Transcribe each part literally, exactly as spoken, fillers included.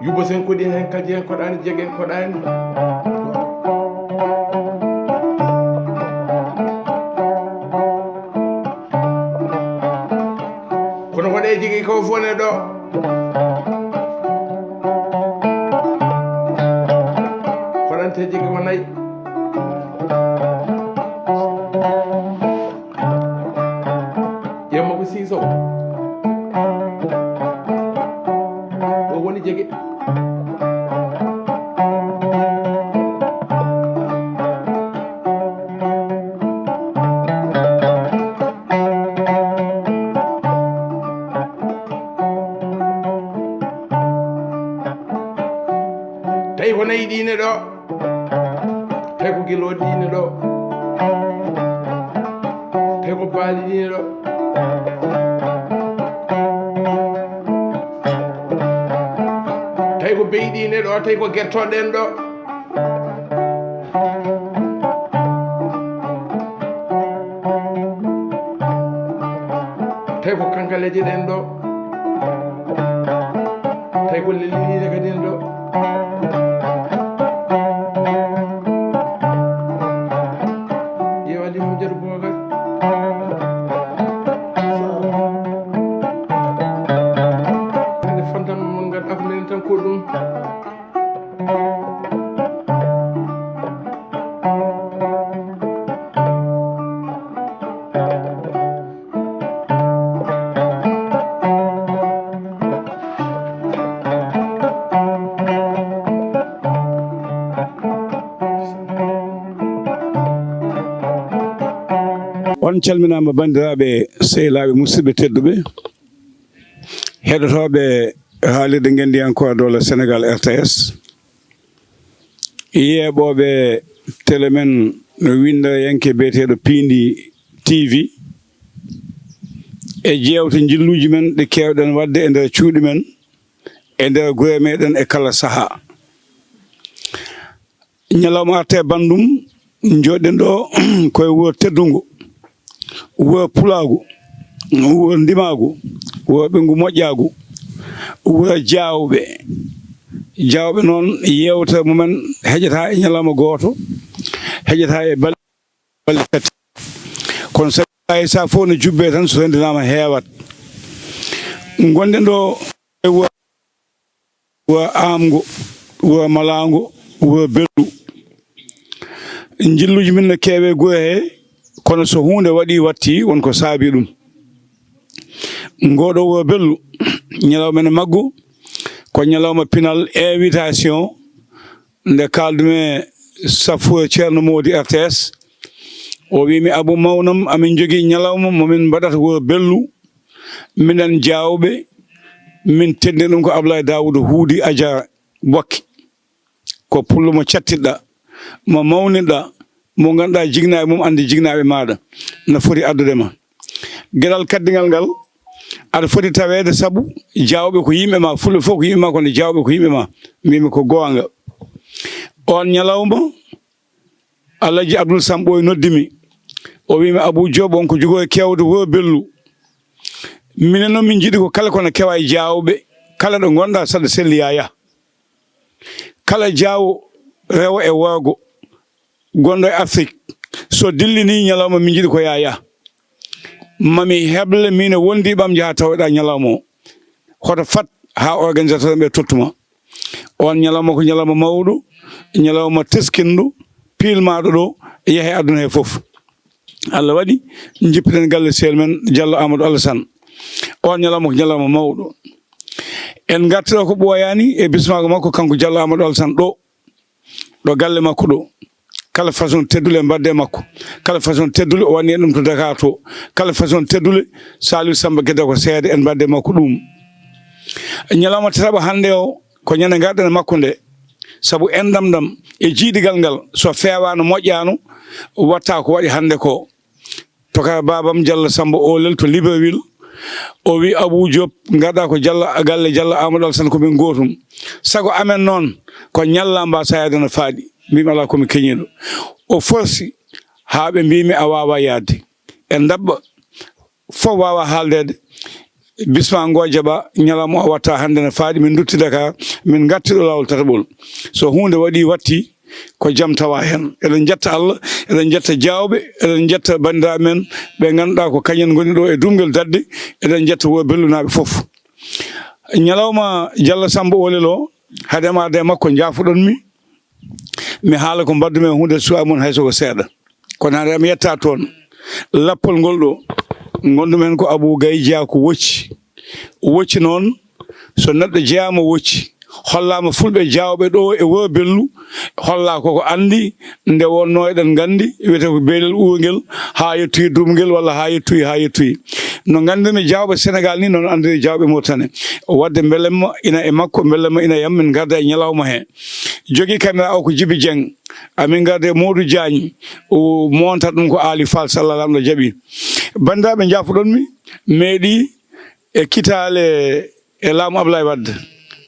Yubo sen koɗi hen, kalji hen koɗaani, jegen koɗaani. Kono ko ɗe jigi ko fone ɗo. Koɗante jigi ko nayi. Yamma ko Sisow. O woni jege. Tawi ko nayi ɗi ne ɗo. Tawi ko gilooɗi ɗi ne ɗo. Tawi ko baali ɗi ne ɗo. Tawi ko beyi ɗi ne ɗo. Tawi ko gertooɗe ɗen ɗo. Tawi ko kankaleeje ɗen ɗo. Tawi ko lelliɗiɗe kadi en ɗo. Yewa limam jatu bogal. Hande fantan mon ngal afnen tan ko ɗum. On calminaama, banndiraaɓe, sehilaaɓe, musidɓe tedduɓe, heɗotooɓe haalirde ngenndiyankore doole Sénégal, R T S. Yeeɓooɓe tele men no winndereyanke biyeteeɗo Piindi T V, e jeewte njilluuji men ɗe keewɗen waɗde e nder cuuɗi men, e nder gure meɗen e kala sahaa. Ñalawma arte banndum, njooɗɗen ɗo koye wuro teddungo, wuro pulaagu, wuro ndimaagu, wuro ɓeyngu moƴƴaagu, wuro jaawɓe. Jaawɓe noon, yeewtere mumen heƴataa e ñalawma gooto, heƴataa e balɗe, balɗe tati. Kono sabu ay sa fof no jubbee tan, so renndinaama heewat. Ngonɗen ɗo e wuro, wuro aamngo, wuro malaango, wuro belɗo. Njilluuji men no keewe gure he, kono so huunde waɗi watti, won ko saabi ɗum. Ngoo ɗoo wuro belɗo, ñalawma men maggu, ko ñalawma pinal invitation, nde kaaldu-mi e safo Ceerno Moodi R T S, o wiimi, "Abou, mawnam, amin njogii ñalawma mo min mbaɗata wuro belɗo, minen jaawɓe, min teddini ɗum ko Ablaye Daawuda Huudi Aja Bokke. Ko pullo mo cattiɗɗa, mo mawniɗɗa, mo ngannduɗaa jinnaaɓe mum anndi jinnaaɓe maaɗa, no foti addude ma." Geɗal kaddigal ngal, aɗa foti taweede, sabu jaawɓe ko yimɓe ma, fulɓe fof ko yimɓe ma, kono jaawɓe ko yimɓe ma. Mbimi ko goonga. On ñalawma, Alhaji Abdoul Samb Ɓooy noddi mi. O wiimi, "Abou Diop, on ko jogoo e keewde wuro belɗo. Minen noon min njiɗi ko kala ko no kewa e jaawɓe, kala ɗo ngonɗaa saɗa selli yaa yah. Kala jaawo rewo e worgo gonɗo e Afrik, so dillinii ñalawma min njiɗi ko yaa yah. Mami heble min e wondiiɓam njaha tawoɗaa ñalawma o. Hoto fat haa organisateur ɓe tottu ma." On ñalawma ko ñalawma mawɗo, ñalawma teskinɗo, piilmaaɗo ɗo, yahe aduna he fof. Allah waɗi, njippiɗen galle sehil men Diallo Amadou Alassane. On ñalawma ko ñalawma mawɗo. En ngarti ɗo ko ɓooyaani e bismaago makko, kanko Diallo Amadou Alassane ɗo, ɗo galle makko ɗo. Kala façon teddule en mbaɗde e makko. Kala façon teddule o waɗni en ɗum to Dakar to. Kala façon teddule Saliou Samba Guédé ko seede en mbaɗde e makko ɗum. Ñalawma tataɓo hannde o, ko ñande ngarɗen e makko nde. sabu enɗam ɗam e jiidigal ngal, so feewaano, moƴƴaano, watta ko waɗi hannde ko. To ka baabam Jalla Samba Olel to Libreville, o wi Abou Diop, ngaɗa ko Jalla, galle Jalla Amadou Alassane ko min gootum. Sago amen noon ko ñalla mba sayaade no faaɗi. Mbimi alaa ko mi keñiiɗo. O forsi haa ɓe mbimi a waawa yaade. En ndaɓɓa fof waawa haaldeede. Bisma ngo jaɓa ñalawma o watta hannde no faaɗi, min ndutti Dakar, min ngarti ɗo laawol tataɓol. So huunde waɗi watti, ko jam tawa heen. Eɗen njetta Allah, eɗen njetta jaawɓe, eɗen njetta banndiraaɓe men ɓe ngannduɗaa ko kañen ngoni ɗo e Duumgel Dadde, eɗen njetta wuro Bellunaaɓe fof. Ñalawma Jalla Samba Olel o, hade am arde e makko, njaafoɗon mi, mi haala ko mbaɗdumi e huunde suwa mon hay so ko seeɗa. Kono hade am yetta toon, lappol ngol ɗo, ngonɗum heen ko Abou Gaye jeyaa ko wocci. Wocci noon, so neɗɗo jeyaama wocci, hollaama fulɓe jaawɓe ɗo e wuro Bellu, holla koko anndi, nde wonno eɗen nganndi, wiyetee ko Beelel Uurngel, haa yettoyi Duumgel walla haa yettoyi, haa yettoyi. No nganndirmi jaawɓe Senegaal ni, noon anndiri jaawɓe Mauritanie. Wadde mbelemma ina e makko, mbelemma ina e am, min ngarda e ñalawma he. Jogii caméra o ko Jibi Dieng, amin ngarda e Modou Diagne, o monta ɗum ko Aali Fall, so Allah laamɗo jaɓi. Banndiraaɓe, njaafoɗon mi, meeɗi e kitaale e laamu Ablaye Wade,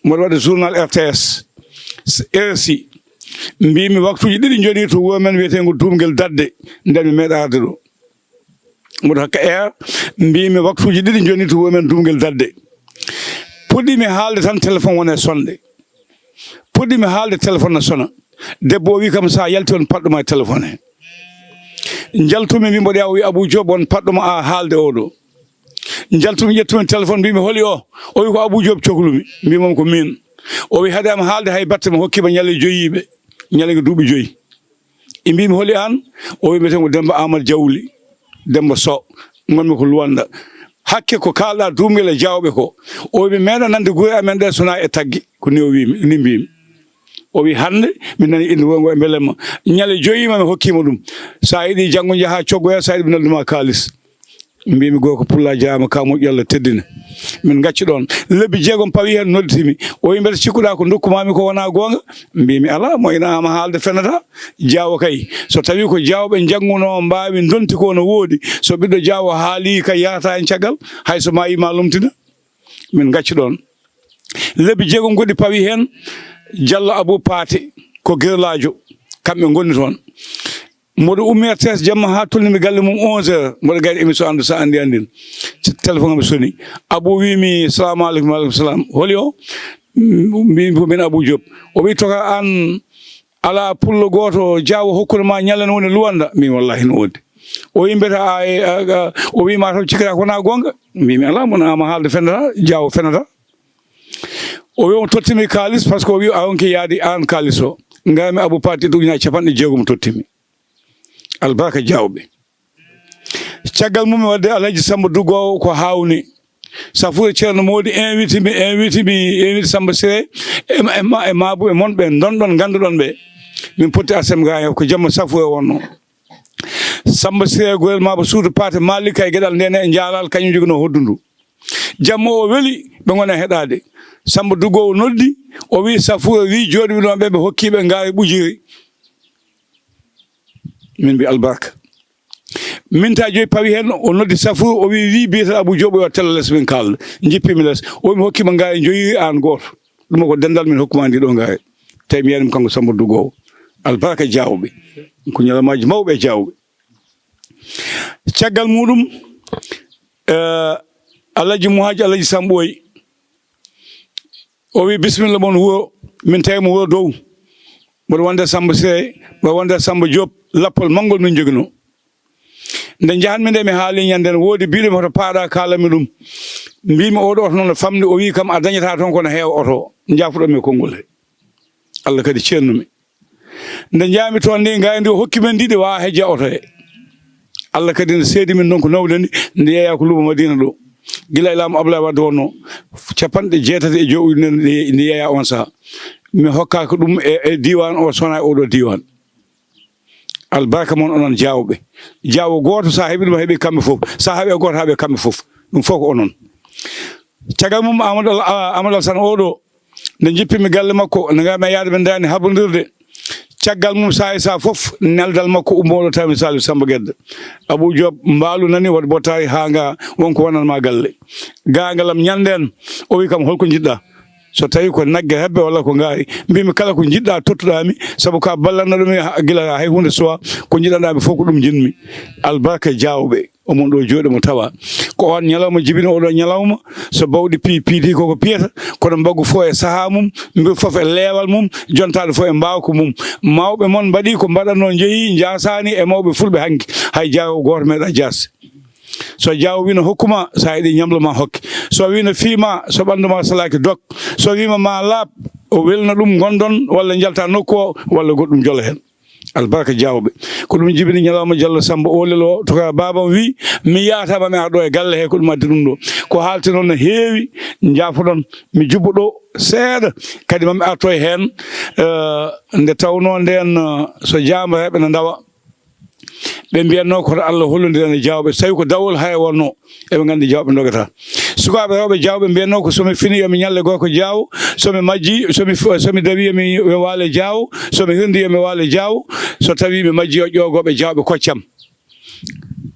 mboɗo waɗa journal R T S, R F I, mbimi waktuuji ɗiɗi joni to wuro men wiyeteengo Duumgel Dadde, nden mi meeɗa arde ɗo. Mboɗo hokka air, mbimi waktuuji ɗiɗi joni to wuro men Duumgel Dadde. Puɗɗimi haalde tan, téléphone woni e sonde. Puɗɗimi haalde, téléphone no sona. Debbo o wi kam, sa yalti on paɗɗuma e téléphone he. Njaltumi, mbi mboɗo yaha, o wi Abou Diop, on paɗɗuma a haalde oɗo. Njaltumi, ƴettumi téléphone, mbimi holi o? O wi ko Abou Diop coklumi. Mbimam ko min. O wi hade am haalde hay batte, mi hokkima ñalle joyiɓe. Ñalle duuɓi joyi. E mbimi holi an? O wi mbiyeten ko Demba Amadou Diawli, Demba Sow, ngonmi ko Luwanda. Hakke ko kaalɗa Duumgel e jaawɓe ko. O wi mi meeɗa nande gure amen ɗe sona e tagge. Ko ni o wimi, ni mbimi. O wi hannde mi nani inde wuro ngo e mbelemma. Ñalle joyima mi hokkima ɗum. Sa yiɗi janngo jaha coggoya, sa yiɗi mi nodduma kaalis. Mbimi gorko pulla jarama ka moƴƴi, Allah teddina. Min gacci ɗon. Lebbi jeegom pawi hen nodditimi. O wi mbete cikkuɗa ko dokkuma mi ko wona gonga? Mbimi ala, mo ina ama haalde fenata. Jaawo kay, so tawi ko jaawɓe jannguno mbawi donti ko no woodi. So ɓiɗɗo jaawo haali kay yarata hen caggal, hay so mayi ma lomtina. Min gacci ɗon. Lebbi jeegom goɗɗi pawi hen, Jallo Abou Paate ko Gerlaajo, kamɓe ngoni toon. Mboɗo ummi R T S jamma haa tolnimi galle mum onze heures, mboɗo gayni émission Anndu so anndi anndin. Téléphone am soni. Abou wimi, salamu aleykum. Wa aleykum salam. Holi o? Mbimi ko min Abou Diop. O wi toka an, ala pullo gooto jaawo hokkude ma ñalle no woni Luwanda? Mbimi wallahi no woodi. O wi mbiyata a, e, a, a, o wi ma taw cikkata ko wona gonga? Mbimi ala, mon ama haalde fenata, jaawo fenata. O wi on tottimi kaalis, par ce que o wi a ronki yaade an kaalis o. Ngarmi Abou Paate ujunnaji capanɗe jeegom tottimi. Albarka jaawɓe. Caggal mum mi wadde Alhaji Samba Dugowo ko hawni. Safure Ceerno Moodi invite mi, invite mi, invite Samba Siré e ma, e ma, e maabuɓe mon ɓe ndonɗon, ngannduɗon ɓe. Min potti asem ga ko jamma Safure wonno. Samba Siré Goyel Maabo Suudu Paate Malik kay geɗal ndene e Jaalal, kañum joginoo hoddu ndu. Jamma o weli, ɓe ngona heɗaade. Samba Dugowo noddi, o wi Safure wi jooɗiɓe ɗon ɓe, ɓe hokki ɓe ngaari ɓujiri. Min mbi albarka. Minta joyi pawi hen, o noddi Safuru, o wi, wi biyeteɗo Abou Diop, o tella les min kalda. Jippimi les. O wi mi hokkima ngaari joyi an gooto. Ɗum ko dental min hokkuma ndi ɗo ngaari. Tawi mi yani kanko Samba Dugowo. Albarka jaawɓe. Ko ñalawmaaji mawɓe e jaawɓe. Caggal muɗum, eh, Alhaji Muhaji Alhaji Samɓoy. O wi, "Bisimilla mon wuro." Min tawi mo wuro dow. Mboɗo wonde Samba Siré, mboɗo wonde Samba Diop, lappol manngol min joginoo. Nde njahanmi nde, mi haali ñande, ne woodi biiɗo mi hoto paaɗa, kaalanmi ɗum. Mbimi, "Oɗo oto noon no famɗi." O wi kam, "A dañata toon kono heewa oto o." Njaafuɗon mi konngol he. Allah kadi ceernumi. Nde njahmi toon ni, ngaari ndi o hokki men ndi, ɗi waawaa hejja oto he. Allah kadi ne seedi min ɗon ko nawde ndi, ndi yeeya ko luumo Madina ɗo. Gila e laamu Ablaye Wade wonno, capanɗe jeetati e joy ujunere ndi, ndi yeeya on saha. Mi hokkaaka ɗum e, e diiwaan o, sona e oɗo diiwaan. Albarka mon onon jaawɓe. Jaawo gooto, sa heɓi ɗum, a heɓi kamɓe fof. Sa heɓi gooto, heɓi kamɓe fof. Ɗum fof ko onon. Caggal mum, Amadou Al-, a-, Amadou Alassane oɗo, Nde njippimi galle makko, nde ngaami yaade men daani habrondirde. Caggal mum, saa e saa fof, neldal makko ummooɗo tawi mi Saliou Samba Gedda. Abou Diop mbaalu nani waɗi bottaari haa nga won ko wonanma galle. Gaangalam ñande en, o wi kam, "Holko njiɗɗa?" So tawi ko nagge hebbe walla ko ngaari, mbimi, "Kala ko njiɗɗa, tottuɗa mi, sabu ka ballanno ɗum ha-, gila hay hunde suwa, ko njiɗanɗa mi fof ko ɗum njiɗmi." Albarka Diawɓe, omon ɗo jooɗi mo tawa. Ko on ñalawma jibini oɗo ñalawma, so bawɗi pi-, piiti koko piyata, kono mbaggu fof e saha mum, mbi fof e leewal mum, jontaɗo fof e mbawka mum. Mawɓe mon mbaɗi ko mbaɗanno, njehi, njasani e mawɓe fulɓe hanki, hay jaawo gooto meeɗa jaasde. So jaawo wino hokkuma, sa yiɗi ñamlo ma hokke. So wino fiima, so ɓandu ma salaki dok. So wiima ma laaɓ, o welna ɗum gondon, walla jalta nokku o, walla goɗɗum jolo hen. Albarka Diawɓe. Ko ɗum jibini ñalawma Diallo Samba Oolel o, to ka baabam wi, mi yaatama mi ar ɗo e galle he, ko ɗum addi ɗum ɗo. Ko haalti noon no heewi, jaafoɗon, mi jubbo ɗo seeɗa, kadi mami arto e heen, eh, nde tawnoo ndeen, eh, so jaambareeɓe no ndawa, ɓe mbiyatnoo koto Allah hollondiran e Diawɓe, so tawi ko dawol haya wonnoo, eɓe nganndi Diawɓe ndogata. Sukaaɓe rewɓe Diawɓe mbiyatnoo ko so mi fini yo mi ñalle gorko Diawo, so mi majji, so mi f-, so mi dawi yo mi, yo waale Diawo, so mi hirndi yo mi waale Diawo, so tawi mi majji yo ƴoogoɓe Diawɓe koccam.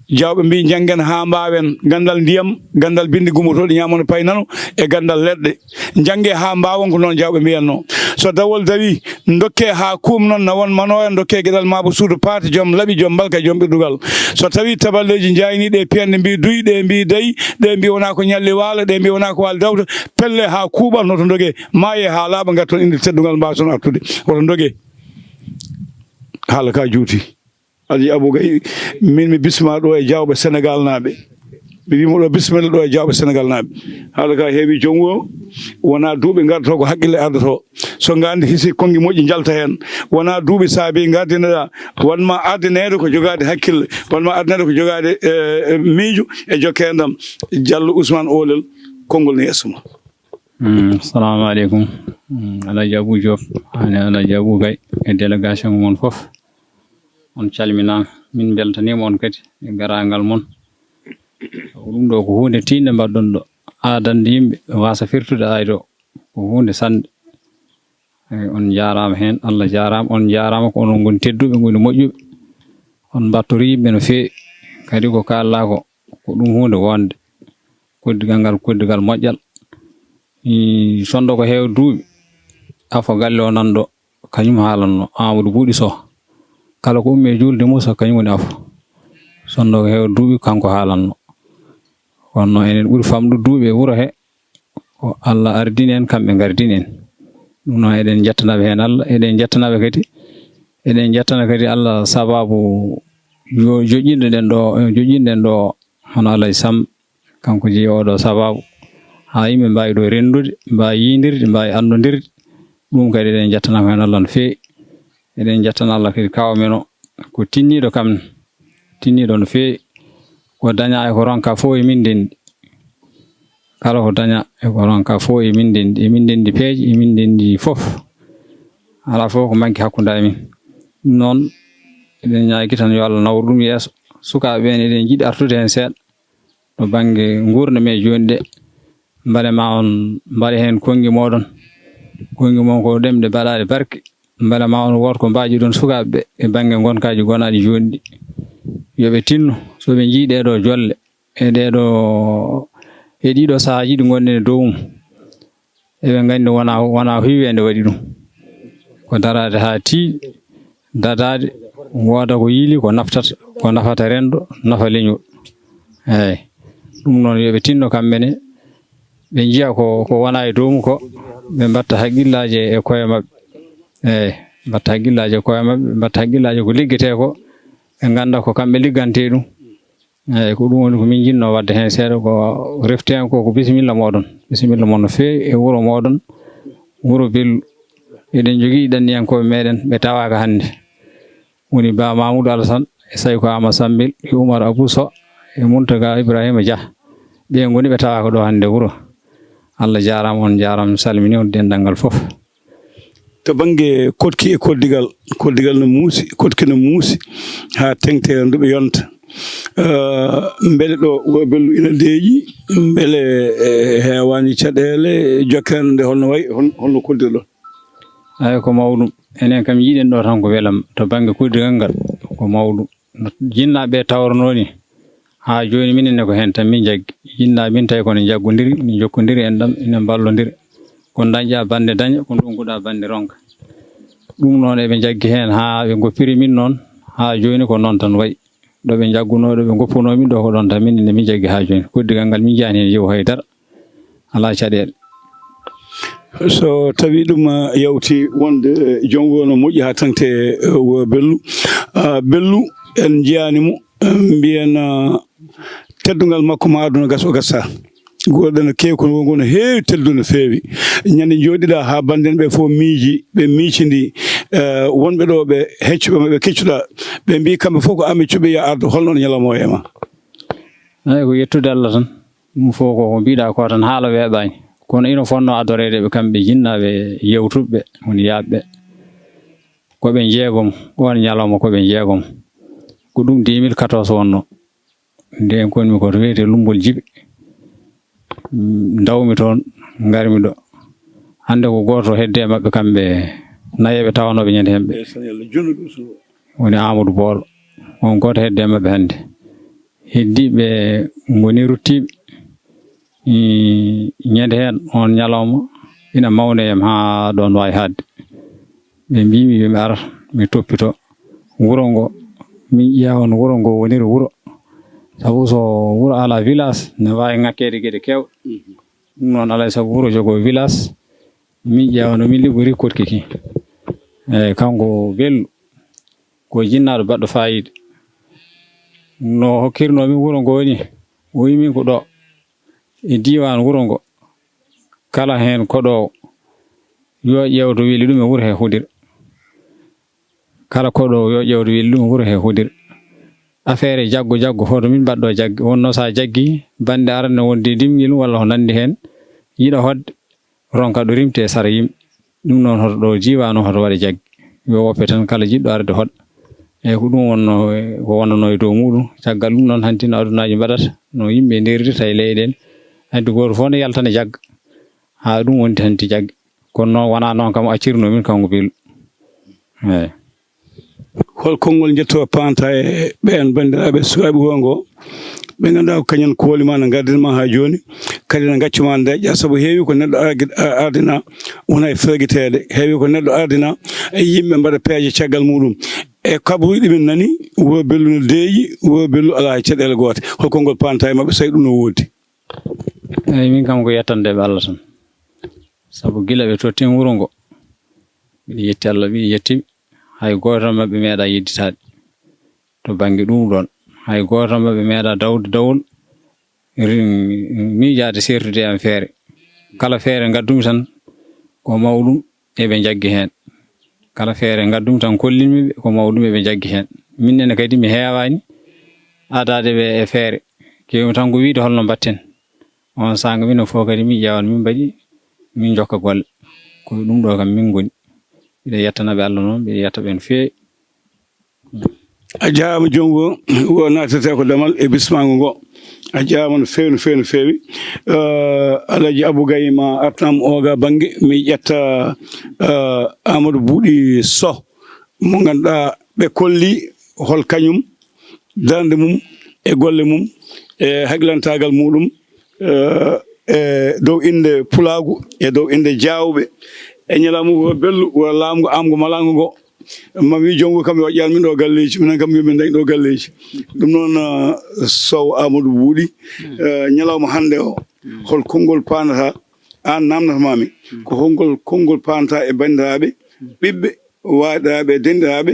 Diawɓe mbi, "Njanngen haa mbaawen ganndal ndiyam, ganndal binndi gummotooɗi ñaamo no payi nano, e ganndal leɗɗe. Njannge haa mbaawon," ko noon Diawɓe mbiyatnoo. So dawol dawi, ndokke haa kuum noon na won manooya, ndokke geɗal maa bo suudu paati, joom laɓi, joom mbalka, joom ɓirdugal. So tawi taballeeji njaayni ɗe piyanɗe mbi duy, ɗe mbi dayi, ɗe mbi wonaa ko ñalli waalo, ɗe mbi wonaa ko waali dawta, pelle haa kuuɓa, no to ndoge, maaye haa laaɓa, ngatton innde teddungal, mbaason artude. Woto ndoge. Haala ka juuti. Alhaji Abou Gaye, min mi bisma ɗo e Diawɓe Senegal naaɓe. Mi wimo ɗo, "Bisimilla ɗo e Diawɓe Senegal naaɓe." Haala ka heewi joom wuro, wona duuɓi ngardoto ko haqqille ardoto. So ngandi hisi konngi moƴƴi njalta heen. Wona duuɓi saabi ngardineɗa, wanma ardineede ko jogaade hakkille, wanma ardineede ko jogaade, eh, miijo e jokke enɗam. Diallo Ousmane Oolel, konngol ne yeeso ma. Mm, assalamu aleykum. Mm, Alhaji Abou Diop, ane Alhaji Abou Gaye, e délégation mon fof. On calminaama. Min mbeltaniima on kadi e garaangal mon. Ɗum ɗo ko huunde tiiɗnde mbaɗɗon ɗo. Aadande yimɓe waasa firtude aydo. Ko huunde sannde. Eey, on njaaraama heen. Allah jaaraama, on njaaraama. Ko onon ngoni tedduɓe, ngoni moƴƴuɓe. On mbattori yimɓe no feewi. Kadi ko kaalɗaa ko, ko ɗum huunde wonde. Koddigal ngal, koddigal moƴƴal. Ii, sonndo ko heewa duuɓi. Afo galle o nan ɗo. Kañum haalanno Amadou Buuɗi Soh. Kala ko ummi e juulde Muusa, kañum woni afo. Sonndo ko heewa duuɓi, kanko haalanno. Kono noon, enen ɓuri famɗude duuɓi e wuro he, ko Allah ardini en, kamɓe ngardini en. Ɗum noon, eɗen njettanaɓe heen Allah, eɗen njettanaɓe kadi, eɗen njettana kadi Allah sababu jo-, joƴƴinɗo ɗen ɗo, joƴƴinɗen ɗo, hono Alhaji Sam, kanko jeyi oɗo sababu. Haa yimɓe mbaawi ɗo renndude, mbaawi yiyndirde, mbaawi anndondirde. Ɗum kadi eɗen njettana ko heen Allah no feewi. Eɗen njettana Allah kadi kaw men o, ko tinniiɗo kam, tinniiɗo no feewi. Ko daña e ko ronka fof e min ndenndi. Kala ko daña e ko ronka fof e min ndenndi, e min ndenndi peeje, e min ndenndi fof. Alaa fof ko manki hakkunde e min. Ɗum noon, eɗen ñaagi tan yo Allah nawru ɗum yeeso. Sukaaɓe ɓeen eɗen njiɗi artude heen seeɗa to bannge nguurndam e jooni ɗe. Mbele ma on mbaɗa heen konngi mooɗon. Konngi mon ko ɗemɗe baɗaaɗe barke. Mbele ma on wood ko mbaaji ɗon sukaaɓe ɓe e bannge ngonkaaji gonaaɗi jooni ɗi. Yo ɓe tinno so ɓe njii ɗee ɗoo jolle e ɗee ɗoo, e ɗii ɗoo sahaaji ɗi ngonɗen e dow mum. Eɓe nganndi wona, wona huyweende waɗi ɗum. Ko daraade haa tiiɗi, dadaade, wooda ko yiili, ko naftata, ko nafata renndo, nafa leñol. Eey. Ɗum noon, yo ɓe tinno kamɓe ne, ɓe njiya ko, ko wona e dow mum ko, ɓe mbatta hakkillaaji e koye maɓɓe. Eey, mbatta hakkillaaji e koye maɓɓe, ɓe mbatta hakkillaaji ko liggetee ko, ɓe ngannda ko kamɓe liggantee ɗum. Eey, ko ɗum woni ko min njiɗnoo waɗde heen seeɗa, ko refti heen ko, ko bisimilla mooɗon. Bisimilla mon no feewi e wuro mooɗon, wuro Bellu. Eɗen njogii ɗanniyankooɓe meeɗen, ɓe tawaaka hannde. Woni Ba Mamoudou Alassane, e Sayko Ama Sambil, e Oumar Abou Sow, e Mountaga Ibrahima Dia. Ɓe ngoni ɓe tawaaka ɗo hannde wuro. Allah jaaraama, on njaaraama, mi salmini on denndangal fof. To bannge koɗki e koɗdigal, koɗdigal no muusi, koɗki no muusi, haa teŋti e ndu ɓe yonta. Eh, mbele ɗo wuro Bellu ina deeƴi, mbele, eh, heewaani caɗeele, jokkere nde holno wayi, hol-, holno koddirɗon? Eey, ko mawɗum. Enen kam yiɗen ɗo tan ko welam to bannge koddiral ngal, ko mawɗum. No jinnaaɓe ɓe tawrunoo ni, haa jooni minen ne ko heen tan min njaggi. Jinnaaɓe min tawi ko no njaggondiri, no njokkondiri en ɗam, ina mballondiri. Ko dañƴaa bannde daña, ko ndonkuɗaa bannde ronka. Ɗum noon eɓe njaggi heen haa ɓe ngoppiri min noon, haa jooni ko noon tan wayi. Ɗo ɓe njaggunoo, ɗo ɓe ngoppunoo min ɗo ko ɗoon tan min ne min njaggi haa jooni. Koddigal ngal min njiyaani heen yewu hay dara. Alaa caɗeele. So tawi ɗum, ah, yawti wonde, eh, joom wuro no moƴƴi haa tangte, eh, wuro Bellu. Ah, Bellu en njiyaani mo, eh, mbiyen, ah, teddungal makko ma aduna gas o gasa. Guurɗe no keewi kono wongo no heewi teddude no feewi. Ñande njooɗiɗaa haa bannde en ɓe fof miiji, ɓe miicindi, eh, wonɓe ɗo ɓe heccuɓe ma ɓe keccuɗaa. Ɓe mbii kamɓe fof ko aan ɓe cuɓi ya ardo, holno on ñalawma o e ma? Eey, ko yettude Allah tan. Ɗum fof ko ko mbiɗa ko tan haala weeɓaani. Kono ina fotnoo adoreede ɓe kamɓe jinnaaɓe yewtuɓe ɓe, woni yaaɓe ɓe. Ko ɓe njeegom, oon ñalawma ko ɓe njeegom. Ko ɗum deux mille quatorze wonnoo. Ndeen kon mi ko to wiyetee Lummbol Jibi. Mm, ndawmi toon, ngarmi ɗo. Hannde ko gooto hedde e maɓɓe kamɓe nayeeɓe tawanooɓe ñande heen ɓe. Woni Amadou Boolo. On gooto hedde e maɓɓe hannde. Heddiiɓe ngoni ruttiiɓe. Ii, ñande heen, oon ñalawma, ina mawni e am haa ɗoon waawi haaɗde. Ɓe mbii mi yo mi ar, mi toppito wuro ngo, min ƴeewa no wuro ngo woniri wuro. Sabu so wuro alaa village, ne waawi ŋakkeede geɗe keewɗe. Ɗum noon, alaa e sago wuro jogoo village, min ƴeewa no min liɓɓori koɗki ki. Eey, kanko Bello, ko jinnaaɗo baɗɗo faayiida. No hokkirnoo min wuro ngo ni, o wii min ko ɗo, e diiwaan wuro ngo, kala heen koɗoowo, yo ƴeew to weli ɗum e wuro he Hudir. Kala koɗoowo, yo ƴeew to weli ɗum e wuro he Hudir. Affaire jaggo, jaggo, hoto min mbaɗ ɗo jaggi. Wonnoo so a jaggi, bannde arande wonde dimngel walla ko nanndi heen, yiɗa hoɗde, ronka ɗo rimte e sara yimɓe. Ɗum noon, hoto ɗo diiwaan o, hoto waɗe jaggi. Yo woppe tan kala jiɗɗo arde hoɗa. Eey, ko ɗum wonnoo, ko wonnanoo e dow muuɗum. Caggal ɗum noon, hanti no adunaaji mbaɗata, no yimɓe nderirta e leyɗeele. Hanti gooto fof ne yaltana jagga. Haa ɗum woni hanti jaggi. Kono noon, wonaa noon kam o accirnoo min, kanko Bello. Eey. Hol konngol njetto panta e ɓeen banndiraaɓe sukaaɓe wuro ngo, ɓe ngannduɗaa ko kañum kooli ma no ngardin ma haa jooni, kadi no ngaccu ma ndeeƴa, sabu heewi ko neɗɗo argi-, a-, ardina wona e fergiteede, heewi ko neɗɗo ardina e yimɓe mbaɗa peeje caggal muuɗum. E kabaruuji ɗi min nani, wuro Bellu no deeƴi, wuro Bellu alaa hay caɗeele goote. Hol konngol panta e maɓɓe, so tawi ɗum no woodi? Eey, min kam ko yettande ɓe Allah tan. Sabu gila ɓe tottin wuro ngo, mbiɗa yetti Allah, mbiɗa yetti ɓe. Hay gooto maɓɓe meeɗaa yedditaade to bannge ɗum ɗoon. Hay gooto maɓɓe meeɗaa dawde dawol, ri-, miijaade seertude e am feere. Kala feere ngaddumi tan, ko mawɗum eɓe njaggi heen. Kala feere ngaddumi tan, kollinmi ɓe, ko mawɗum eɓe njaggi heen. Min nene kadi mi heewaani adaade ɓe e feere. Keewmi tan ko wiyde holno mbaɗten. Oon saanga minen fof kadi min ƴeewan, min mbaɗi, min njokka golle. Ko ɗum ɗo kam min ngoni. Mbiɗa yettana ɓe Allah noon, mbiɗa yetta ɓe no feewi. A jaaraama, jonngo o naatete ko damal e bismaango ngo. A jaaraama no feewi, no feewi, no feewi. Eh, Alhaji Abou Gaye ma artan am oga bannge, mi ƴetta, eh, Amadou Buuɗi Soh, mo ngannduɗaa ɓe kolli hol kañum darnde mum e golle mum e haklantaagal muuɗum, eh, e dow innde Pulaagu, e dow innde Jaawɓe, e ñalawma wuro Bellu, wuro laamngo, aamngo, malaango ngo. Ma mi jonngo kam yo ƴaan min ɗo galleeji, minen kam yo min dañ ɗo galleeji. Ɗum noon, eh, Sow Amadou Buuɗi, eh, ñalawma hannde o, hol konngol paandata, aan naamnata ma mi, ko konngol, konngol paandata e banndiraaɓe, ɓiɓɓe, waaɗiraaɓe e denɗiraaɓe,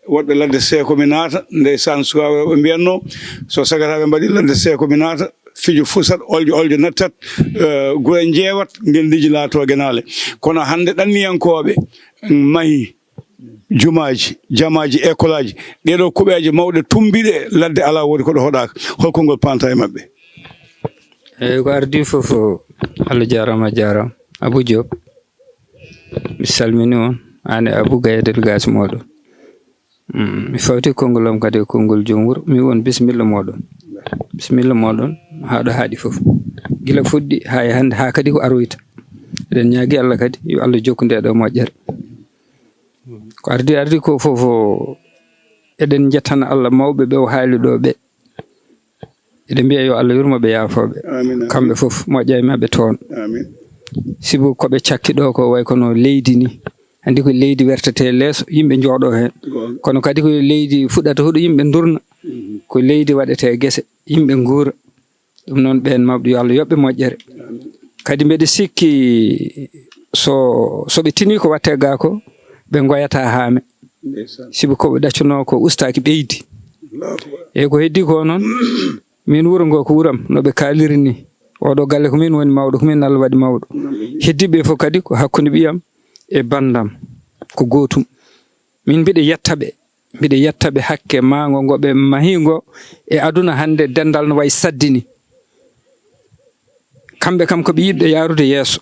woɗɓe ladde seeko mi naata, ndeysaan, sukaaɓe rewɓe mbiyatnoo, so sagataaɓe mbaɗi ladde seeko mi naata, fijo fusat, oljo oljo nattat, eh, gure njeewat, ngendiiji laatoo genaale. Kono hannde ɗanniyankooɓe mahi jumaaji, jamaaji, ekolaaji, ɗeeɗoo kuɓeeje mawɗe tummbiiɗe ladde alaa woodi ko ɗo hoɗaaka. Hol konngol paandata e maɓɓe? Eey, ko ardii fof, Allah jaaraama, a jaaraama. Abou Diop, mi salmini on, aan e Abou Gaye délégation mooɗon. Mm, mi fawti konngol am kadi e konngol joom wuro. Mi won bisimilla mooɗon. Bisimilla mooɗon haa ɗo haaɗi fof. Gila fuɗɗi haa e hannde, haa kadi ko aroyta. Eɗen ñaagi Allah kadi, yo Allah jokku nde ɗo moƴƴere. Ko ardi, ardi ko fof, eɗen njettana Allah mawɓe ɓe o haali ɗo ɓe. Eɗen mbiya yo Allah yurmo ɓe, yaafo ɓe. Amin, amin. Kamɓe fof, moƴƴa e maɓɓe toon. Amin. Sibu ko ɓe cakki ɗo ko way kono leydi ni. Anndi ko leydi wertete leeso, yimɓe njooɗo heen. Goonga. Kono kadi ko leydi fuɗɗata huɗo, yimɓe ndurna. Mhm. Ko leydi waɗete gese, yimɓe nguura. Ɗum noon, ɓeen mawɓe, yo Allah yoɓ ɓe moƴƴere. Amin. Kadi mbeɗa sikki so, so ɓe tinii ko waɗte gaa ko, ɓe ngoyata haame. Ndeysaan. Sibu ko ɓe ɗaccuno ko ustaaki ɓeydi. Allahu akbar. Eyi, ko heddi ko noon, min wuro ngo ko wuram, no ɓe kaaliri ni. Oɗo galle ko min woni mawɗo, ko min Allah waɗi mawɗo. Alhamdulillah. Heddiiɓe fof kadi ko hakkunde ɓiyam e banndam, ko gootum. Min mbiɗa yetta ɓe, mbiɗa yetta ɓe hakke maango ngo ɓe mahi ngo e aduna hannde, denndal no wayi saddi ni. Kamɓe kam ko ɓe yiɗɓe yaarude yeeso.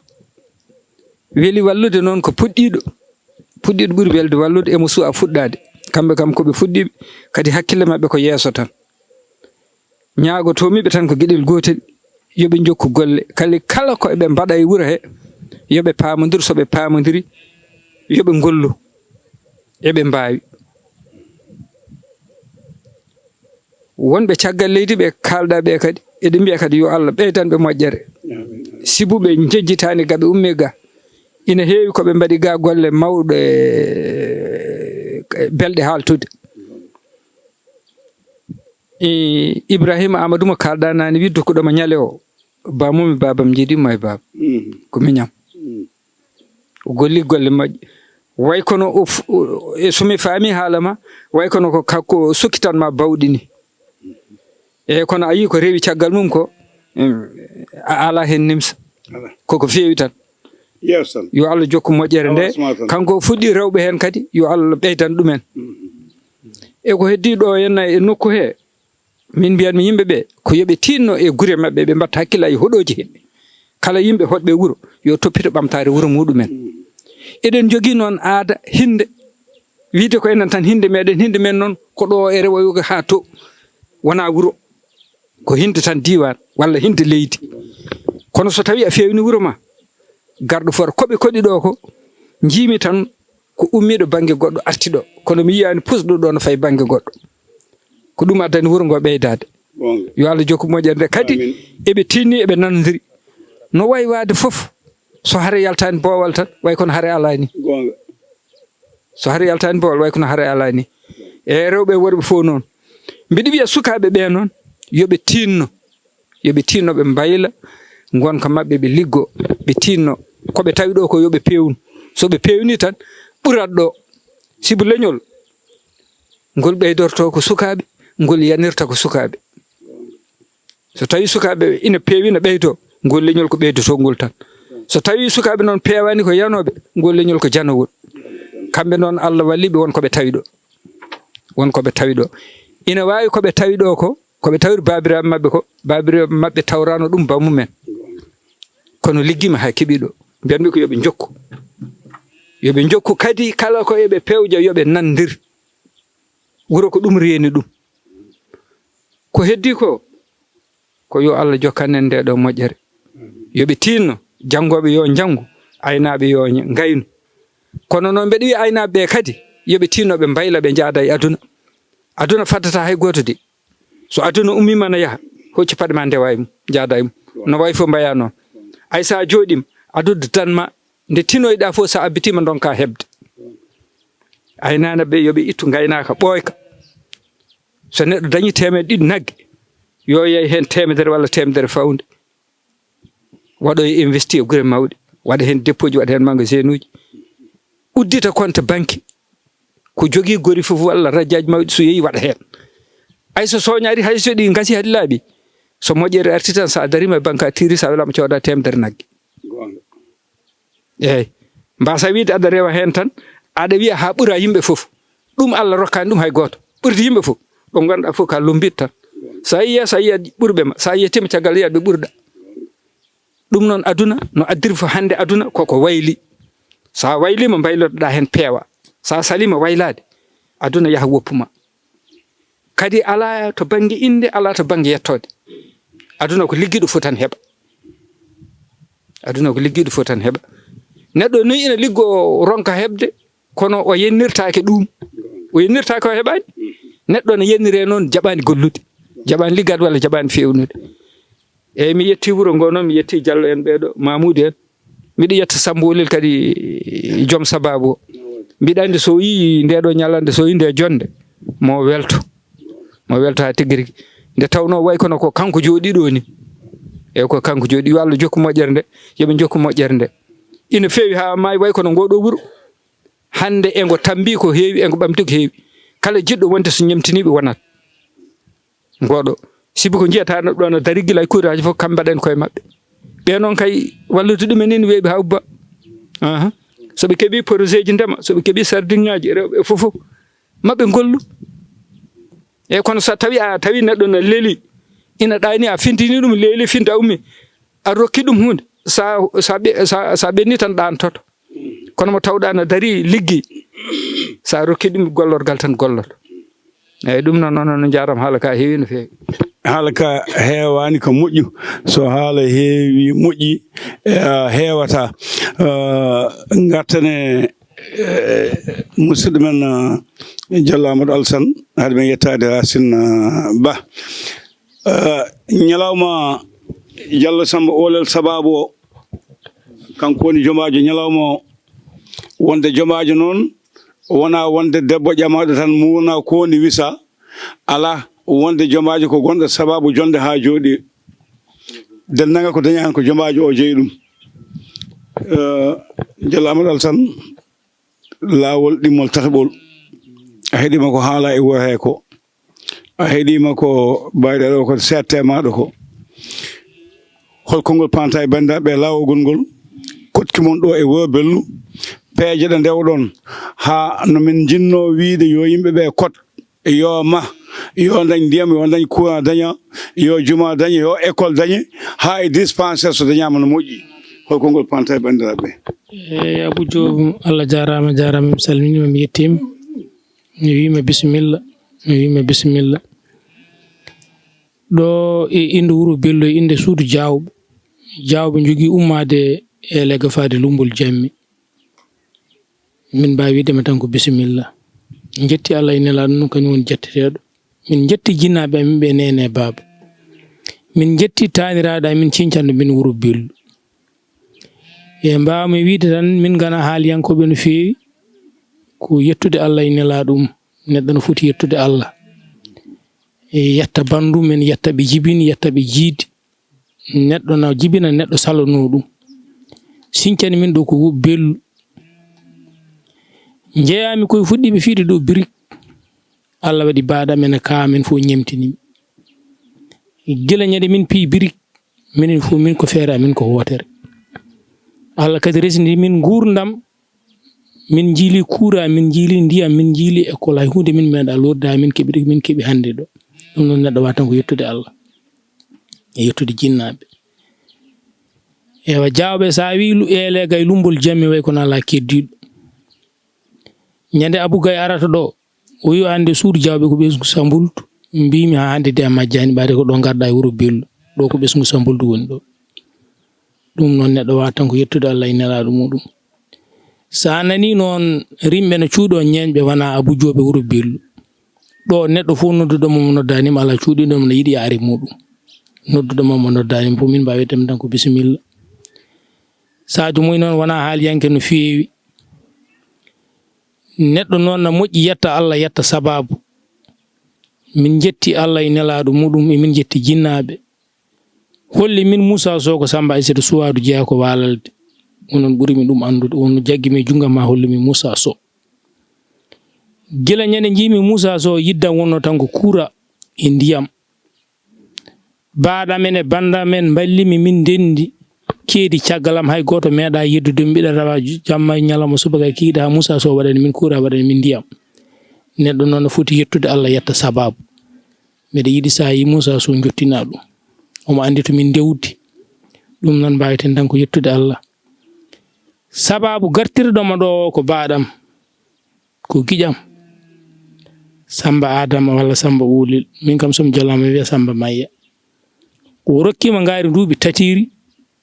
Weli wallude noon ko puɗɗiiɗo. Puɗɗiiɗo ɓuri welde wallude e mo suwa fuɗɗaade. Kamɓe kam ko ɓe fuɗɗiiɓe, kadi hakkille maɓɓe ko yeeso tan. Ñaagotoomi ɓe tan ko geɗel gootel, yo ɓe njokku golle. Kadi kala ko eɓe mbaɗa e wuro he, yo ɓe paamondir, so ɓe paamondiri, yo ɓe ngollu, eɓe mbaawi. Wonɓe caggal leydi ɓe kaalɗa ɓe kadi, eɗe mbiya kadi yo Allah ɓeydan ɓe moƴƴere. Amin. Sibu ɓe njejjitaani ga ɓe ummi ga. Ina heewi ko ɓe mbaɗi ga golle mawɗe, e, belɗe haaltude. I-, Ibrahima Amadou mo kaalɗa naane wi dukkuɗo mo ñale o. Bamum e babam njiɗi mo e baba. Mhm. Ko miñam. Mhm. O golli golle moƴƴe. Way kono o f-, o, e so mi faami haala ma, way kono ko kanko sukkitan ma bawɗi ni. E kono a yii ko rewi caggal mum ko, em, a ala heen nimsa. Ala. Koko feewi tan. Yeeso tan. Yo Allah jokku moƴƴere nde. Awa, suma tan. Kanko fuɗɗi rewɓe heen kadi, yo Allah ɓeydan ɗumen. Mhm. E ko heddi ɗo henna e nokku he, min mbiyanmi yimɓe ɓe, ko yo ɓe tiinno e gure maɓɓe, ɓe mbatta hakkilla e hoɗooji he. Kala yimɓe hoɗɓe wuro, yo toppito ɓamtaare wuro muɗumen. Eɗen njogii noon aada, hinnde, wiide ko enen tan hinnde meɗen, hinnde men noon ko ɗo e rewoyugo haa to, wonaa wuro. Ko hinnde tan diiwaan, walla hinnde leydi. Kono so tawii a feewni wuro ma, garɗo fof ko ɓe koɗi ɗo ko, njiimi tan ko ummiiɗo bannge goɗɗo arti ɗo. Kono mi yiyaani pusɗo ɗo no fayi bannge goɗɗo. Ko ɗum addani wuro ngo ɓeydaade. Goonga. Yo Allah jokku moƴƴere nde. Kadi, amin, eɓe tinni, eɓe nanondiri. No wayi waade fof, so hare yaltaani boowal tan, way kono hare alaani. Goonga. So hare yaltaani boowal, way kono hare alaani. E rewɓe e worɓe fof noon. Mbiɗa wiya sukaaɓe ɓe noon, yo ɓe tiinno. Yo ɓe tiinno, ɓe mbayla ngonka maɓɓe, ɓe liggo, ɓe tiinno. Ko ɓe tawi ɗo ko yo ɓe peewnu. So ɓe peewni tan, ɓurat ɗo. Sibu leñol, ngol ɓeydorto ko sukaaɓe, ngol yanirta ko sukaaɓe. So tawi sukaaɓe ina peewi, ina ɓeydo, ngol leñol ko ɓeydoto ngol tan. So tawi sukaaɓe noon peewaani, ko yanooɓe, ngol leñol ko janowol. Kamɓe noon, Allah walli ɓe, won ko ɓe tawi ɗo. Won ko ɓe tawi ɗo. Ina waawi ko ɓe tawi ɗo ko, ko ɓe tawri baabiraaɓe maɓɓe ko, baabiraaɓe maɓɓe tawraano ɗum bamumen. Kono liggiima haa keɓi ɗo. Mbiyanmi ko yo ɓe njokku. Yo ɓe njokku kadi, kala ko eɓe pewja, yo ɓe nanndir. Wuro ko ɗum reeni ɗum. Ko heddi ko, ko yo Allah jokkan en nde ɗo moƴƴere. Yo ɓe tiinno, janngooɓe yo njanngu, aynaaɓe yo ngaynu. Kono noon mbeɗa wiya aynaaɓe ɓe kadi, yo ɓe tiinno ɓe mbayla, ɓe njaada e aduna. Aduna faddata hay gooto de. So aduna ummiima na yaha, hoccu paɗe ma ndewa e mum, njaada e mum. No wayi fof mbaya noon. Ay so a jooɗiima, aduna dan ma, nde tinoyɗa fof so a abbitiima ndonka heɓde. Aynaana ɓe yo ɓe ittu ngaynaaka ɓooyka. So neɗɗo dañi teemedde ɗiɗi nagge, yo yey heen teemedere walla teemedere fawnde. Waɗo e investi e gure mawɗe, waɗa heen dépôt ji, waɗa heen magasin uji. Uddita compte banque. Ko jogii gori fof walla rajaaji mawɗi so yehi waɗa heen. Ay so sooñaari, hay so ɗi ngasi hade laaɓi. So moƴƴere arti tan, so a dariima e banque a tiiri, so a welaama cooda teemedere nagge. Goonga. Eeyi. Mbasa wiide aɗa rewa heen tan, aɗa wiya haa ɓura yimɓe fof. Ɗum Allah rokkaani ɗum hay gooto. Ɓurdi yimɓe fof. Ɗo ngonɗa fof ka lombit tan. So a yiya, so a yiya ɓurɓe ma, so a yettiima caggal, yiya ɓe ɓurɗa. Ɗum noon aduna, no addirfo hannde aduna koko wayli. So a wayliima mbaylotoɗa heen peewa. So a saliima waylaade, Aduna yaha woppu ma. Kadi alaa to bannge innde, alaa to bannge yettoode. Aduna ko liggiiɗo fof tan heɓa. Aduna ko liggiiɗo fof tan heɓa. Neɗɗo noon ina liggoo, ronka heɓde, kono o yennirtaake ɗum. O yennirtaake, o heɓaani. Neɗɗo ne yenniree noon jaɓaani gollude, jaɓaani liggaade walla jaɓaani feewnude. Eeyi, mi yettii wuro ngoo noon, mi yettii Jallo en ɓee ɗoo, Mamuudu en. Mbiɗa yetta Sammbo Olel kadi, joom sabaabu o. Mbiɗa anndi so o yii ndee ɗoo ñalannde, so o yii ndee jonnde, mo welto. Mo welto haa tigi rigi. Nde tawnoo way kono ko kanko jooɗii ɗoo ni. Eeyi, ko kanko jooɗii. Yo Allah jokku moƴƴere nde, yo ɓe njokku moƴƴere nde. Ina feewi haa maayi, way kono ngoo ɗoo wuro. Hannde e ngo tammbii ko heewi, e ngo ɓamtii ko heewi. Kala jiɗɗo wonde so ñemtinii ɓe wonat. Ngoo ɗoo. Sibu ko njiyataa no ɗoo no darii gila e kuuraaji fof, kamɓe mbaɗani koye maɓɓe. Ɓee noon kay wallude ɗumen ni weeɓi haa ubba. Aha. So ɓe keɓii projet ji ndema, so ɓe keɓii sardiŋaaji, rewɓe fof fof, maɓɓe ngollu. Eeyi, kono so tawii a tawii neɗɗo no leeli, ina ɗaani, a fintini ɗum, leeli, finta, ummi, a rokki ɗum huunde, sa, sa ɓe-, sa, sa ɓenni tan ɗaantoto. Kono mo tawɗaa no darii liggii, sa rokki ɗum gollorgal tan golloto. Eeyi, ɗum noon, noon, noon, njaaraama, haala ka heewi no feewi. Haala ka heewaani ko moƴƴu. So haala heewi, moƴƴi, eh, heewata. Eh, ngartane, eh, musidɗo men, eh, Jallo Amadou Alsan, hade men yettaade Racine, eh, Ba. Eh, ñalawma Jallo Sammbo Olel sabaabu o, kanko woni jomaajo ñalawma o. Wonde jomaajo noon, wonaa wonde debbo ƴamaaɗo tan muurna ko woni wisa. Alaa, wonde jomaajo ko gonɗo sabaabu jonnde haa jooɗi. Denndaangal ko dañi heen ko jomaajo o jeyi ɗum. Eh, Jallo Amadou Alsan, laawol ɗimmol tataɓol. A heɗiima ko haala e wuro hee ko. A heɗiima ko mbayɗa ɗo ko seette maaɗo ko. Hol konngol panta e banndiraaɓe laawol ngol koɗki mon ɗo e wuro Bellu? Peeje ɗe ndewɗon haa no min njinnoo wiyde yo yimɓe ɓe koɗ, yo mah, yo dañ ndiyam, yo dañ courant daña, yo juma dañe, yo école dañe, haa e dispensaire so dañaama no moƴƴi. Hol konngol panta e banndiraaɓe? Eeyi, Abou Diop, Allah jaaraama, jaaraama, mi salminiima, mi yettiima. Mi wiima bisimilla, mi wiima bisimilla. Ɗo e innde wuro Bello, e innde suudu Jaawɓe. Jaawɓe njogii ummaade e Leega faade Lumbol Jammi. Min mbaawi wiide ma tan ko bisimilla. Njetti Allah e Nelaaɗo mum, kañum woni jetteteeɗo. Min njetti jinnaaɓe amin ɓe neene e baaba. Min njetti taaniraaɗo amin cincanɗo min wuro Bello. E mbaawmi wiide tan, min ngana haaliyankooɓe no feewi, ko yettude Allah e Nelaaɗo mum. Neɗɗo no foti yettude Allah. E yetta banndum en, yetta ɓe jibini, yetta ɓe jiidi. Neɗɗo na jibina, neɗɗo salonoo ɗum. Sincani min ɗo ko Bello. Njeyaami koye fuɗɗiiɓe fiyde ɗo birik. Allah waɗi baaɗam ene kaa, min fof ñemtini. Gila ñande min piyi birik, minen fof min ko feere amin ko wootere. Allah kadi resndi min nguurndam, min njiili kuura, min njiili ndiyam, min njiili école, hay huunde min meeɗa lordaade, min keɓi, min keɓi hannde ɗo. Ɗum noon neɗɗo waawata tan ko yettude Allah e yettude jinnaaɓe. Ewa, Jaawɓe, so a wii lu-, Eele Gay Lumbol Jammi, way kono alaa keddiiɗo. Ñande Abou Gay arata ɗo, o wi'i hannde suudu Jaawɓe ko ɓesngu Sambuldu. Mbiimi haa hannde de a majjaani, ɓaade ko ɗo ngarɗaa e wuro Bello. Ɗo ko ɓesngu Sambuldu woni ɗo. Ɗum noon neɗɗo waawata tan ko yettude Allah e Nelaaɗo muɗum. So a nanii noon rimɓe no cuuɗoo ñeeñɓe wonaa Abou Diop e wuro Bello. Ɗo neɗɗo fof nodduɗo mo, mo noddaani mo, alaa cuuɗiiɗo mo no yiɗi yaari muɗum. Nodduɗo mo, mo noddaani mo fof, min mbaawi tan ko bisimilla. Sadio Moy noon wonaa haaliyanke no feewi. Neɗɗo noon na moƴƴi yetta Allah, yetta sabaabu. Min njetti Allah e Nelaaɗo muɗum, e min njetti jinnaaɓe. Holli min Moussa Sow ko Samba Aissata Suwaadu jeyaa ko waalalde. Onon ɓuri mi ɗum anndude. On jaggi mi junngo ma holli mi Moussa Sow. Gila ñande njiimi Moussa Sow, yiddam wonno tan ko kuura e ndiyam. Baaɗam en e banndam en mballimi min ndenndi. Keedi caggal am hay gooto meeɗaa yeddude mi, mbiɗa rawa jamma e ñalawma subaka e kikiiɗe haa Moussa Sow waɗani min kuura, waɗani min ndiyam. Neɗɗo noon no foti yettude Allah, yetta sabaabu. Mbeɗa yiɗi so a yii Moussa Sow njottinaa ɗum. Omo anndi to min ndewdi. Ɗum noon mbaaweten tan ko yettude Allah. Sabaabu gartirɗo mo ɗo o ko baaɗam, ko giƴam. Samba Adama walla Samba Uulil. Min kam, so mi jolaama, mi wiya Samba Mayya. O rokkiima ngaari nduuɓi tatiiri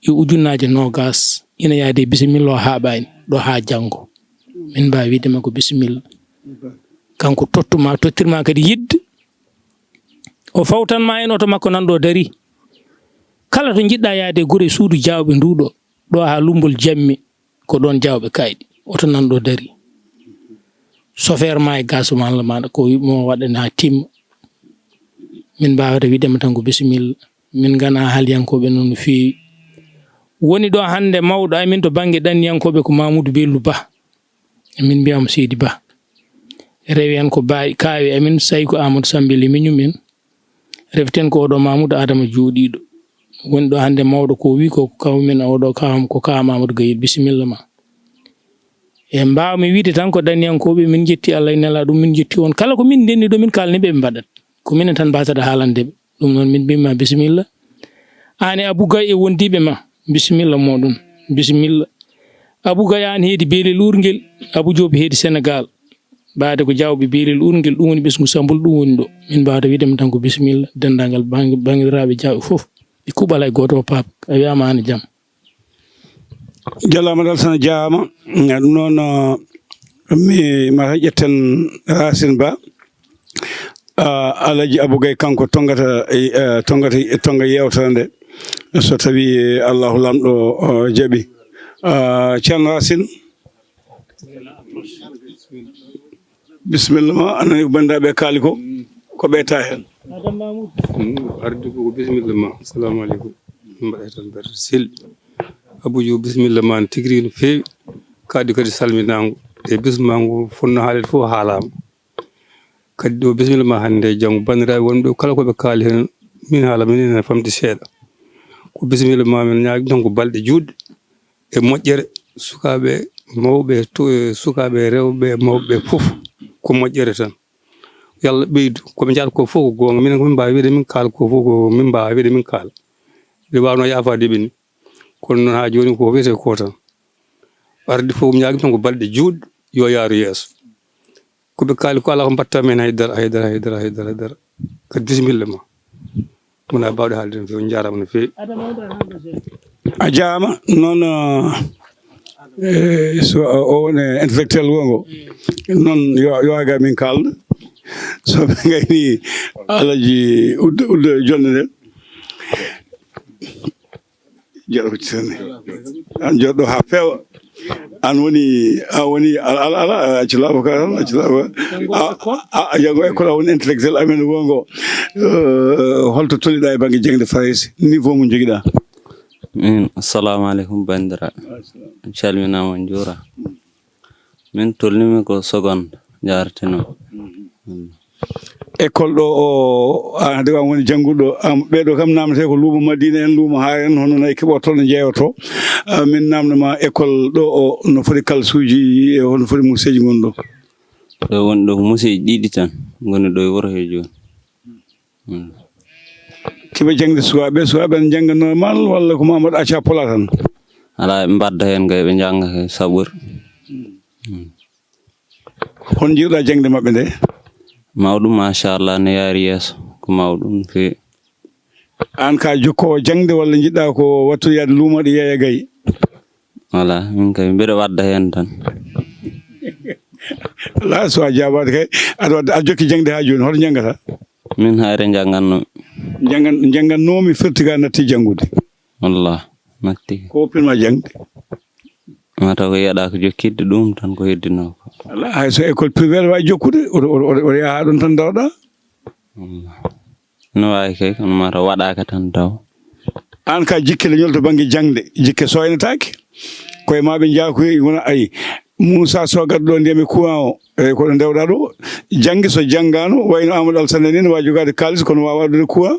e ujunnaaje noogaas. Ina yaade bisimilla, o haaɓaani ɗo haa janngo. Min mbaawi wiide makko bisimilla. Kanko tottu ma, tottir ma kadi yidde. O fawtan ma en oto makko nan ɗo dari. Kala to njiɗɗa yaade e gure suudu jaawɓe nduɗo, ɗo haa lumbol jammi, ko ɗon jaawɓe kayɗi. Oto nan ɗo dari. Sofeer ma e gasoil maɗa, ko mo waɗani haa timma. Min mbaawata wiide ma tan ko bisimilla. Min ngana haaliyankooɓe noon no feewi. Woni ɗo hannde mawɗo amin to bannge ɗanniyankooɓe ko Mamoudou Bello Ba. Min mbiya mo Seydi Ba. Rewi en ko baawi, kaawi amin, Sayko Amadou Sambi le miñum en. Reften ko oɗo Mamoudou Adama jooɗiiɗo. Woni ɗo hannde mawɗo ko wi ko kawmen oɗo kawam ko kaw Mamoudou Gaye. Bisimilla ma. E mbaawmi wiide tan ko ɗanniyankooɓe, min njetti Allah e nelaaɗo, min njetti on. Kala ko min ndenni ɗo, min kaalni ɓe, ɓe mbaɗat. Ko minen tan mbatata haalande ɓe. Ɗum noon, min mbima bisimilla. Aan e Abou Gaye e wondiiɓe ma, bisimilla mooɗon. Bisimilla. Abou Gaye, aan heedi Beelel Uurngel, Abou Diop heedi Senegaal. Ɓaade ko jaawɓe Beelel Uurngel, ɗum woni ɓesngu Sambul, ɗum woni ɗo. Min mbaawata wiide ma tan ko bisimilla, denndaangal bang-, banndiraaɓe jaawɓe fof. Ɓe kuuɓal hay gooto o paap. A wiyaama aan e jam. Jalaama Dal Sane, jaama. Ɗum noon, uh, mi ma ƴetten Racine Ba. Uh, Alaji Abou Gaye kanko tongata, uh, tongata, tonga yewtere nde. So tawi Allahu Laamɗo, uh, jaɓi. Uh, Ceerno Racine. Bisimilla ma, a nani ko banndiraaɓe kaali ko, ko ɓe ta heen. Mm, ardi ko, ko bisimilla ma. Assalamu aleykum. Mbaɗa tan berte selli. Abou Diop, bisimilla ma no tigi rigi no feewi. Kadi kadi salminaango. E bisma ngo fonno haalede fof haalaama. Kadi ɗo bisimilla ma hannde e janngo. Banndiraaɓe wonɓe kala ko ɓe kaali heen, min haala min ene famɗi seeɗa. Ko bisimilla ma min ñaagi tan ko balɗe juutɗe. E moƴƴere, sukaaɓe, mawɓe, to-, e sukaaɓe, rewɓe, mawɓe fof, ko moƴƴere tan. Yo Allah ɓeydu. Ko ɓe njahata ko fof ko goonga. Minen ko min mbaawi wiide min kaala ko fof ko min mbaawi wiide min kaala. Nde waawno yaafaade ɓe ni. Kono noon haa jooni ko wiyetee ko tan. Ardi fof ñaagi tan ko balɗe juutɗe yo yaaru yeeso. Ko ɓe kaali ko alaa ko mbaɗta men haydara, haydara, haydara, haydara, haydara. Kadi bisimilla ma. Wona baawɗe haalde no feewi, on njaaraama no feewi. A jaama, noon, eh, so o woni intellectuel wongo. Noon yo, yo aga min kaalda. So ɓe ngayni Alaji udda, udda jonde nden. Jaraw ci sene. An joɗɗo ha feewa. An woni, a woni, ala, ala, ala, acci laaɓa ka tan, acci laaɓa. A, a, a jango école, a woni intellectuel amen wongo. Eh, holto toliɗa e banggue jangde Farayse? Niveau mo joguiɗa? Min, assalamu aleykum, bandiraɓe. On calminama, on juura. Min tolnimi ko seconde, jarateno. École ɗo o, a, hade ko an woni jannguɗo, am, ɓeɗo kam namdete ko luumo Madina en, luumo Haare en, hono nayi keɓoto, no jeeyoto. A, min namdoma école ɗo o, no foti kalsuji e hono foti museji gon ɗo? Ɗo woni ɗo ko museji ɗiɗi tan, ngoni ɗo e wuro he jooni. Mm. Keɓe jangde sukaɓe, sukaɓe ne janga normal walla ko Mamadou acca pola tan? Ala, ɓe mbadda hen kay, ɓe janga he saɓori. Mm. Hon jiɗɗa jangde maɓɓe nde? Mawɗum, machallah, ne yaari yeeso, ko mawɗum no feewi. An ka jokkowo jangde walla jiɗɗa ko wattude yaade luumo ɗo yeeya gayi? Voilà, min kay mbiɗa wadda hen tan. La, so a jaabaade kay, aɗa wadda, a jokki jangde ha jooni, hoto jangata? Min hayre janganno. Jangan-, jangannomi firti ga natti jangude. Wallah, natti. Ko woppinma jangde? Mataw ko yiyaɗa ko jokkidde ɗum tan ko heddino ko. Ala, hay so école privé aɗa wawi jokkude, oɗo, oɗo, oɗo, oɗo yaha ɗon tan daroɗa. Wallah. No wawi kay, kono mataw waɗaka tan taw. An ka jikke leñol to banggue jangde, jikke soynatake. Koye ma ɓe jaakoyi wona ayi. Moussa Sow gadduɗo ndiyam e courant o, e koɗo ndewɗa ɗo, jangge so janggano, wayno Amadou Alassane ni, ne wawi jogade kalis, kono wawa addude courant,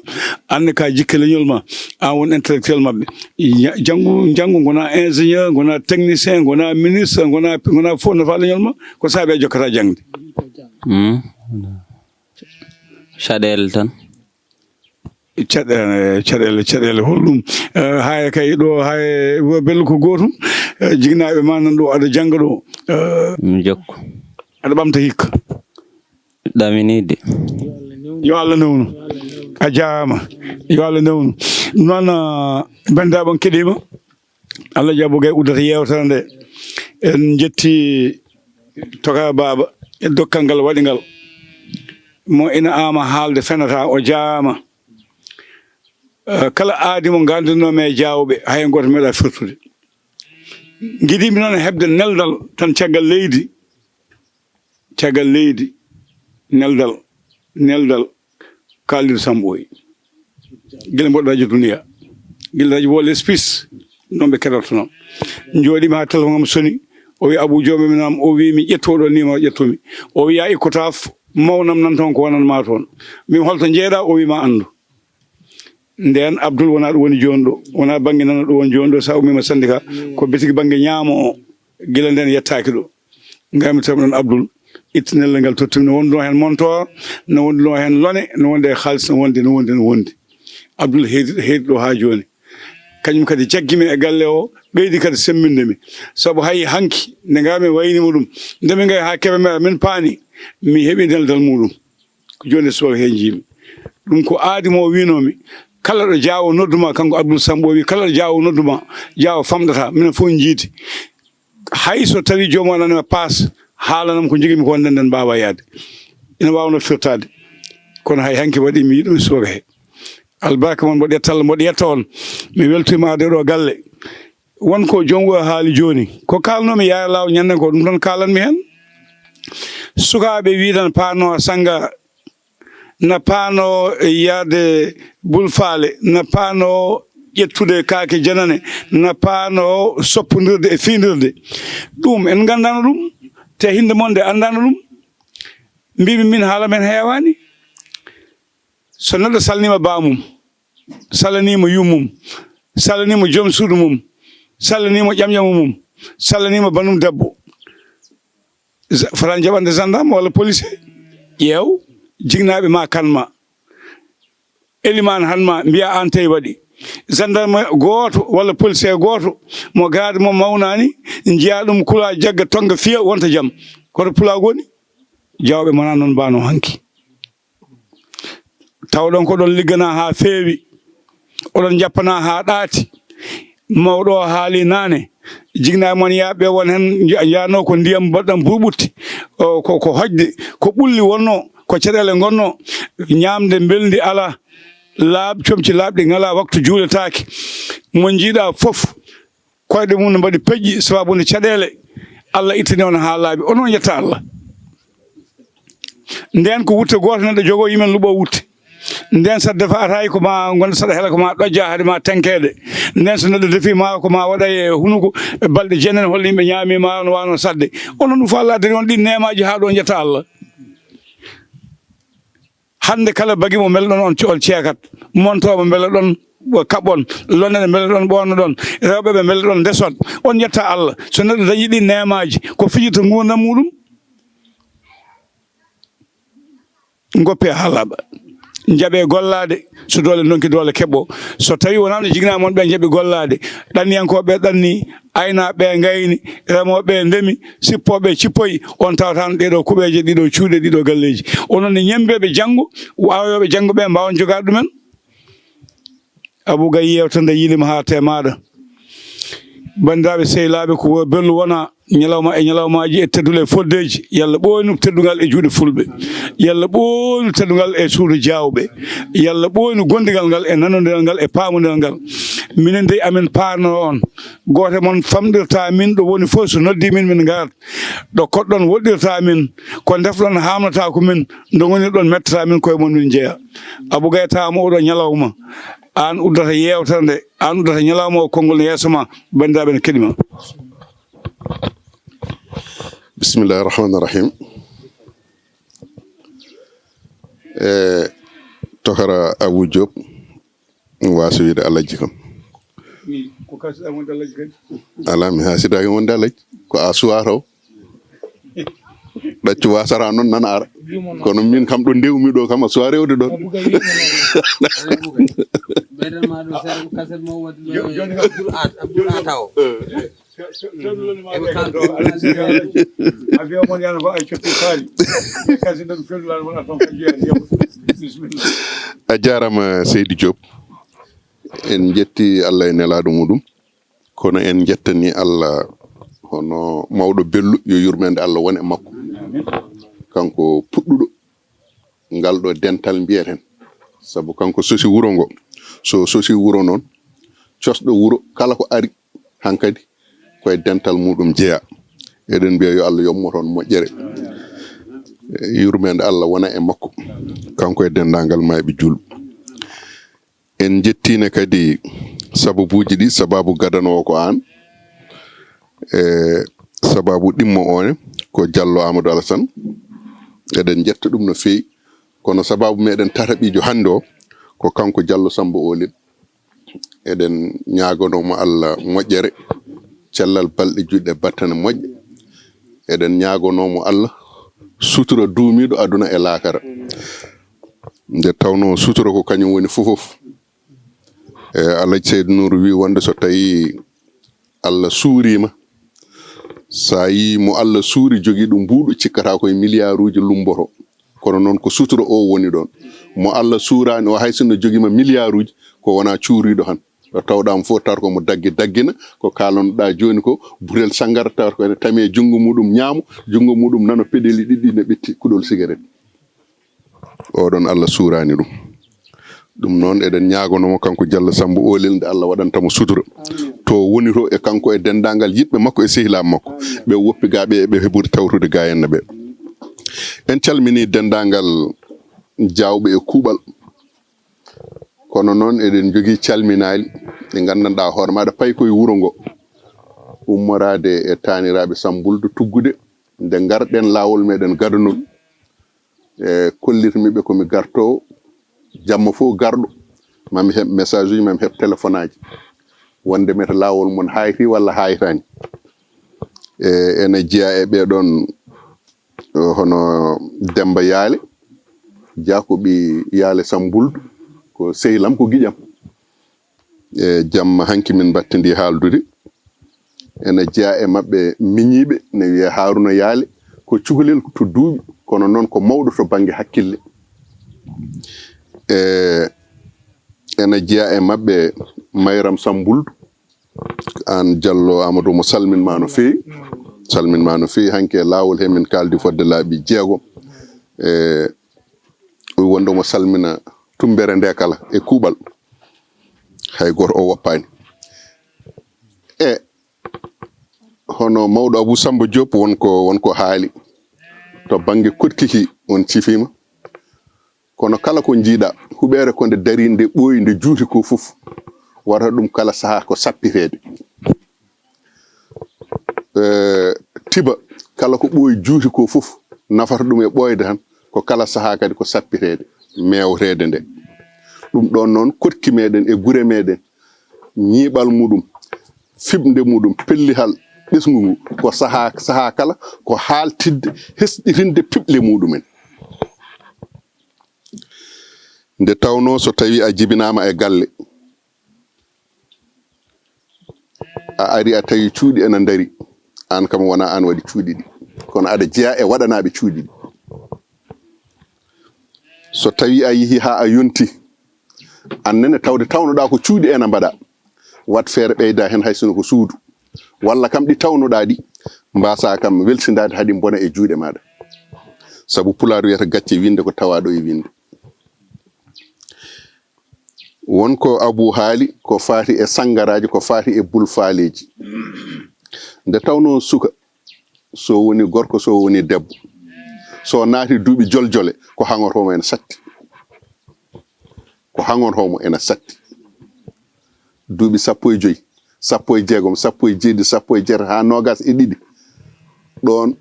anne ka jikke leñol ma, an won intellectuel mabɓe. Ja-, janngu, janngu, gona ingénieur, gona technicien, gona ministre, gona, gona fof nafa leñol ma, ko saabi a jokkata jangde. Mm. Caɗeele tan. Caɗeele, caɗeele, caɗeele, holɗum? Eh, haya kay ɗo, haya wo bello ko gootum. Eh, jignaɓe ma nan ɗo, aɗa jannga ɗo. Eh, mi jokko. Aɗa ɓamta hikka. Ɗaminide. Yo Allah newnu. A jaaraama. Yo Allah newnu. Noon, ah, banndiraaɓe, on keɗiima. Allah jaɓo gay uddata yeewtere nde. En njetti Toka Baaba e dokkal ngal waɗi ngal. Mo ina ama haalde fenata, o jaaraama. Eh, kala aadi mo ngandinoomi e jaawɓe, hay gooto meeɗa firtude. Ngiɗimi noon heɓde neldal tan caggal leydi, caggal leydi, neldal, neldal, Kalidou Samb Ɓooyi. Gila mboɗo radio Dunia, gila radio Wol Espis, noon ɓe keɗotono. Njooɗiimi haa téléphone am soni, o wi Abou Diop, mi nam, o wi mi ƴettu oɗo numéro, ƴettumi. O wi a ikkotaf, mawnam nan toon ko wonan ma toon. Min holto njeeɗa, o wi ma anndu. Ndeen Abdoul wonaa ɗo woni jooni ɗo, wonaa bannge nano ɗo woni jooni ɗo, so a ummiima syndicat, ko bitigi bannge ñaamo o, gila ndeen yettaaki ɗo. Ngarmi tawi ɗoon Abdoul, itti nelle ngal tottumi, no wonduno heen montor, no wonduno heen lone, no wondi e haalis, no wondi, no wondi, no wondi. Abdoul heydi, heydi ɗo haa jooni. Kañum kadi jaggi mi e galle o, ɓeydi kadi semminde mi. Sabu hay hanki, nde ngarmi wayni mo ɗum, nde min ngari haa Kébémer, min paani, mi heɓi neldal muɗum. Ko jooni e subaka heen njiimi. Ɗum ko aadi mo o wiinoo mi, kala ɗo jaawo noddu ma, kanko Abdoul Samb o wi, kala ɗo jaawo noddu ma, jaawo famɗata, minen fof njiidi. Hay so tawii joomum o nani ma paas, haalanam ko njogii mi ko, nden nden mbaawa yahde. Ina waawnoo firtaade. Kono hay hanki waɗi mi yiɗum e subaka he. Albarka mon, mboɗo yetta Allah, mboɗo yetta on. Mi weltiima arde ɗo galle. Won ko joom o haali jooni. Ko kaalnoomi Yaaya Laaw ñande ko, ɗum tan kaalanmi heen. Sukaaɓe wiidan paano Sannga, na paano yahde Bulfaale, na paano ƴettude kaake janane, na paano soppondirde e fiindirde. Ɗum en nganndaano ɗum, te hinnde mon nde anndaano ɗum. Mbiimi min haala men heewaani. So neɗɗo salniima baamum, salaniima yummum, salaniima joom suudu mum, salaniima ƴamƴamu mum, salaniima banum debbo, za-, fotani jaɓande gendarme walla policier, ƴeew, jignaaɓe ma kan ma, elimaan han ma, mbiya aan tawi waɗi. Gendarme gooto walla policier gooto mo garaade mo mawnaani, njiya ɗum kula, jagga, tonnga, fiya, wonta jam. Koto pulaagu woni? Jawɓe mona noon mbaano hanki. Tawɗon ko ɗon liggana haa feewi, oɗon njappana haa ɗaati. Mawɗo o haali naane, jignaaɓe mon yaaɓe won heen nja-, njaanoo ko ndiyam mbaɗɗam burɓutti, o, ko, ko hoƴde, ko ɓulli wonnoo, ko caɗeele ngonnoo, ñaamde mbelndi alaa, laaɓ-, comci laaɓɗi ngalaa, waktu juuletaake. Mo njiiɗaa fof, koyɗe mum no mbaɗi peƴƴi sababu nde caɗeele. Allah ittani on haa laaɓi, onon yetta Allah. Nden ko wutte gooto neɗɗo jogoo, yimɓe luɓo wutte. Nden so defa ataay ko ma ngonda saɗa hela ko ma ɗojja hade ma tenkeede. Nden so neɗɗo defi ma ko ma waɗa e hunuko e balɗe jeenan holli yimɓe ñaami ma no wano sadde. Onon ɗum fof Allah addani on ɗin neemaaji haa ɗo jetta Allah. Hannde kala bagi mo mbele ɗon on, on ceekat, monto mo mbele ɗon ɓo kaɓɓon, lonne ɗe mbele ɗon ɓoonno ɗon, rewɓe ɓe mbele ɗon ndeson. On yetta Allah. So neɗɗo dañi ɗin neemaaji, ko fijirta nguurndam muɗum? Ngoppe haa laaɓa. Njaɓe gollaade, so doole ndonki doole keɓɓo. So tawi wonaa no jigna mon ɓe njaɓi gollaade, ɗanniyankooɓe ɓe ɗanni, aynaaɓe ɓe ngayni, remooɓe ɓe ndemi, sippooɓe ɓe cippoyi, on tawata no ɗeeɗo kuɓeeje, ɗiɗo cuuɗe, ɗiɗo galleeji. Onon ne ñembeeɓe janngo, awoyooɓe janngo ɓe mbaawan jogaade ɗumen. Abou Gaye, yeewtere nde yiilima haa tee maaɗa. Banndiraaɓe sehilaaɓe, ko bellu wona ñalawma e ñalawmaaji e teddule e foddeeji. Yalla ɓooynu teddungal e juuɗe fulɓe. Yalla ɓooynu teddungal e suudu jaawɓe. Yalla ɓooynu gondigal ngal e nanondiral ngal e paamondiral ngal. Minen dey amin paarno on. Gooto e mon famɗirta min ɗo woni fof, so noddi min, min ngarat. Ɗo koɗɗon woɗɗirta min, ko ndefɗon haamnata ko min, ndo ngonirɗon mettata min koye mon min njeya. Abou Gaye, taama oɗo ñalawma, aan uddata yeewtere nde, aan uddata ñalawma o, konngol no yeeso ma, banndiraaɓe ne keɗi ma. Bismillahi rahmani rahim. E tokara Abou Diop, mi waasa wiide Alhaji kam. Wi, ko kalsiɗaa wonde Alhaji kadi? Alaa, mi haasidaaki wonde Alhaji. Ko a suwaa taw. Ɗaccu waasata noon nana ara. Kono min kam ɗo ndewmi ɗo kam a suwaa rewde ɗoon. Ɓeydan ma ɗo seeɗa ko kaset mo waɗi ɗo. Jooni kam Abdoul At, Abdoul At o. A jaaraama, Seydi Diop. En njetti Allah e nelaaɗo muɗum. Kono en njettani Allah hono mawɗo bello, yo yurmeende Allah won e makko. Kanko puɗɗuɗo ngal ɗo dental mbiyeten. Sabu kanko sosi wuro ngo. So sosi wuro noon, cosɗo wuro kala ko ari hankadi ko e dental muɗum jeyaa. Eɗen mbiya yo Allah yommo toon moƴƴere. Yurmeende Allah wona e makko. Kanko e denndaangal maayɓe juulɓe. En njettiine kadi sababuuji ɗi, sababu gadano o ko aan. E sababu ɗimmo o ne ko Jallo Amadou Alassane. Eɗen njetta ɗum no feewi. Kono sababu meɗen tataɓiijo hannde o ko kanko Jallo Samba Olel. Eɗen ñaaganoo mo Allah moƴƴere, cellal balɗe, juɗɗe, battane moƴƴe. Eɗen ñaaganoo mo Allah sutura duumiiɗo aduna e laakara. Nde tawnoo sutura ko kañum woni fofof. E Alhaji Seydou Nour wi wonde so tawi Allah suuriima, sa yi mo Allah suuri jogii ɗum mbuuɗu, cikkata koye miliyaaruuji lumboto. Kono noon ko sutura o woni ɗoon. Mo Allah suuraani o, hay sinno jogiima miliyaaruuji, ko wona cuuriiɗo han. Ɗo tawɗaa mo fof, taw ko mo daggi daggina, ko kaalanoɗaa jooni ko, butel sanngara, taw ko ene tami e junngo muɗum ñaamo, junngo muɗum nano, peɗeli ɗiɗi ne ɓetti kuɗol sigaret. Oɗon Allah suuraani ɗum. Ɗum noon eɗen ñaagonoo mo kanko Jallo Samba Olel nde Allah waɗanta mo sutura. To woni to e kanko e denndaangal yiɗɓe makko e sehilaaɓe makko. Ɓe woppi gaa ɓe, ɓe heɓori tawtude gaa en ɓe. En calminii denndaangal jaawɓe e kuuɓal. Kono noon eɗen njogii calminaali ɗi nganndanɗaa hoore maaɗa payi koye wuro ngo. Ummoraade e taaniraaɓe Sambuldu tuggude nde ngarɗen laawol meɗen gadanol. E kollirmi ɓe ko mi gartoowo, jamma fof garɗo, mami heɓ message uji, mami heɓ téléphone aji. Wonde meta laawol mon hayti walla haytani. E ene jeyaa e ɓee ɗoon, eh, hono Demba Yaale, Dia ko ɓii Yaale Sambuldu, ko sehil am, ko giƴam. E jamma hanki min mbattidi haaldude. Ene jeyaa e maɓɓe miñiiɓe, ne wiyee Haruna Yaale, ko cukalel to duuɓi, kono noon ko mawɗo to bannge hakkille. E ene jeyaa e maɓɓe Mayram Sambuldu, aan Jallo Amadou mo salmin ma no feewi, salmin ma no feewi, hanki e laawol he min kaaldi fodde laabi jeegom. E o wonde mo salmina tumbere nde kala e kuuɓal. Hay gooto o woppaani. E hono mawɗo Abou Samba Diop won ko, won ko haali to bannge koɗki ki, on cifiima. Kono kala ko njiiɗa, huɓeere ko nde darii, nde ɓooyi, nde juuti ko fof, wata ɗum kala sahaa ko sappiteede. Eh, tiba, kala ko ɓooyi juuti ko fof, nafata ɗum e ɓooyde tan, ko kala sahaa kadi ko sappiteede, meewteede nde. Ɗum ɗoon noon, koɗki meɗen e gure meɗen, ñiiɓal muɗum, fiɓnde muɗum, pellihal ɓesngu ngu, ko sahaa, sahaa kala, ko haaltidde, hesɗitinde piɓle muɗumen. Nde tawnoo so tawii a jibinaama e galle, a ari a tawi cuuɗi ena ndari, aan kam wonaa aan waɗi cuuɗi ɗi, kono aɗa jeyaa e waɗanaaɓe cuuɗi ɗi. So tawii a yehii haa a yontii, aan nene tawde tawnoɗaa ko cuuɗi ena mbaɗaa, waɗ feere ɓeydaa heen hay sinno ko suudu, walla kam ɗi tawnoɗaa ɗi, mbaasaa kam welsindaade haa ɗi mbona e juuɗe maaɗa. Sabu Pulaar wiyata gacce winnde ko tawaaɗo e winnde. Won ko Abou haali ko faati e sanngaraaji, ko faati e bul faaleeji. Nde tawnoo suka, so woni gorko, so woni debbo, so naati duuɓi joljole, ko haŋoto mo ena satti. Ko haŋoto mo ena satti. Duuɓi sappo e joy, sappo e jeegom, sappo e jeeɗiɗi, sappo e jeetati haa noogaas e ɗiɗi. Ɗoon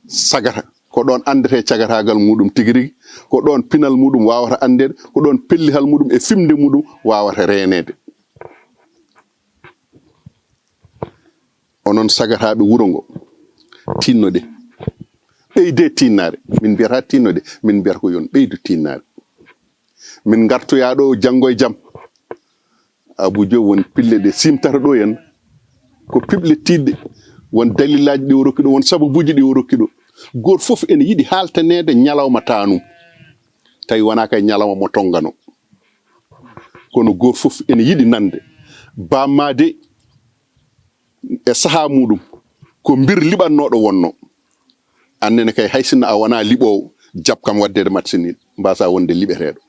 sagata, ko ɗoon anndetee cagataagal muɗum tigi rigi, ko ɗoon pinal muɗum waawata anndeede, ko ɗoon pellihal muɗum e fiɓnde muɗum waawata reeneede. Onon sagataaɓe wuro ngo, tiinnoɗee. Ɓeydee tiinnaare. Min mbiyata tiinnoɗee, min mbiyata ko yo on ɓeydu tiinnaare. Min ngartoyaa ɗo janngo e jam. Abou Diop, won pille ɗe siimtata ɗo en. Ko piɓle tiiɗɗe, won dalillaaji ɗi o rokki ɗo, won sababuuji ɗi o rokki ɗo. Gooto fof ene yiɗi haaltaneede ñalawma taanum, tawi wonaa kay ñalawma mo tonngano. Kono gooto fof ene yiɗi nande, Bammaa de, e sahaa muuɗum, ko mbir liɓannooɗo wonno. Annene kay, hay sinno a wonaa liɓoowo, jaɓ kam waɗdeede match nul, mbaasaa wonde liɓeteeɗo.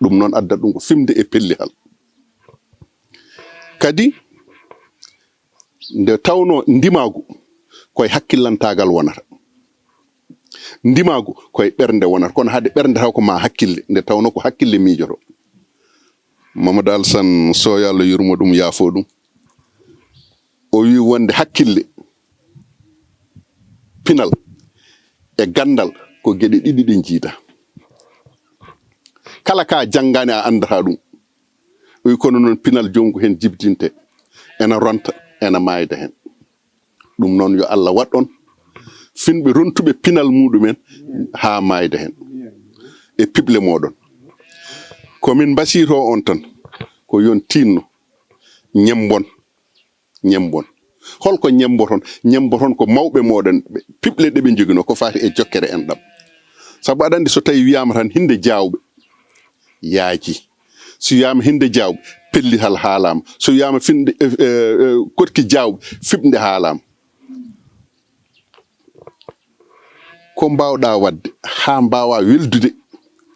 Ɗum noon addat ɗum ko fimde e pellihal. Kadi, nde tawnoo ndimaagu ko e hakkillantaagal wonata. Ndimaagu ko e ɓernde wonata, kono hade ɓernde taw ko maa hakkille, nde tawnoo ko hakkille miijoto. Mamadou Alassane Sow, yo Allah yurmo ɗum, yaafo ɗum, o wi wonde hakkille, pinal e ganndal ko geɗe ɗiɗi ɗe njiida. Kala ka janngaani a anndata ɗum. O wi kono noon pinal joom ko heen jibdinte, ena ronta, ena maayda heen. Ɗum noon yo Allah waɗ on finɓe rontuɓe pinal muuɗum en haa maayda heen e piɓle mooɗon. Ko min mbasiytoo on tan, ko yo on tiinno, ñemmbon, ñemmbon. Holko ñemmboton? Ñemmboton ko mawɓe mooɗon, ɓe, piɓle ɗe ɓe njoginoo, ko faati e jokkere enɗam. Sabu aɗa anndi, so tawii wiyaama tan hinde jaawɓe, yaaji. So wiyaama hinde jaawɓe, pellital haalaama. So wiyaama finde, eh, eh, eh, koɗki jaawɓe, fiɓnde haalaama. Ko mbaawɗaa waɗde haa mbaawaa weldude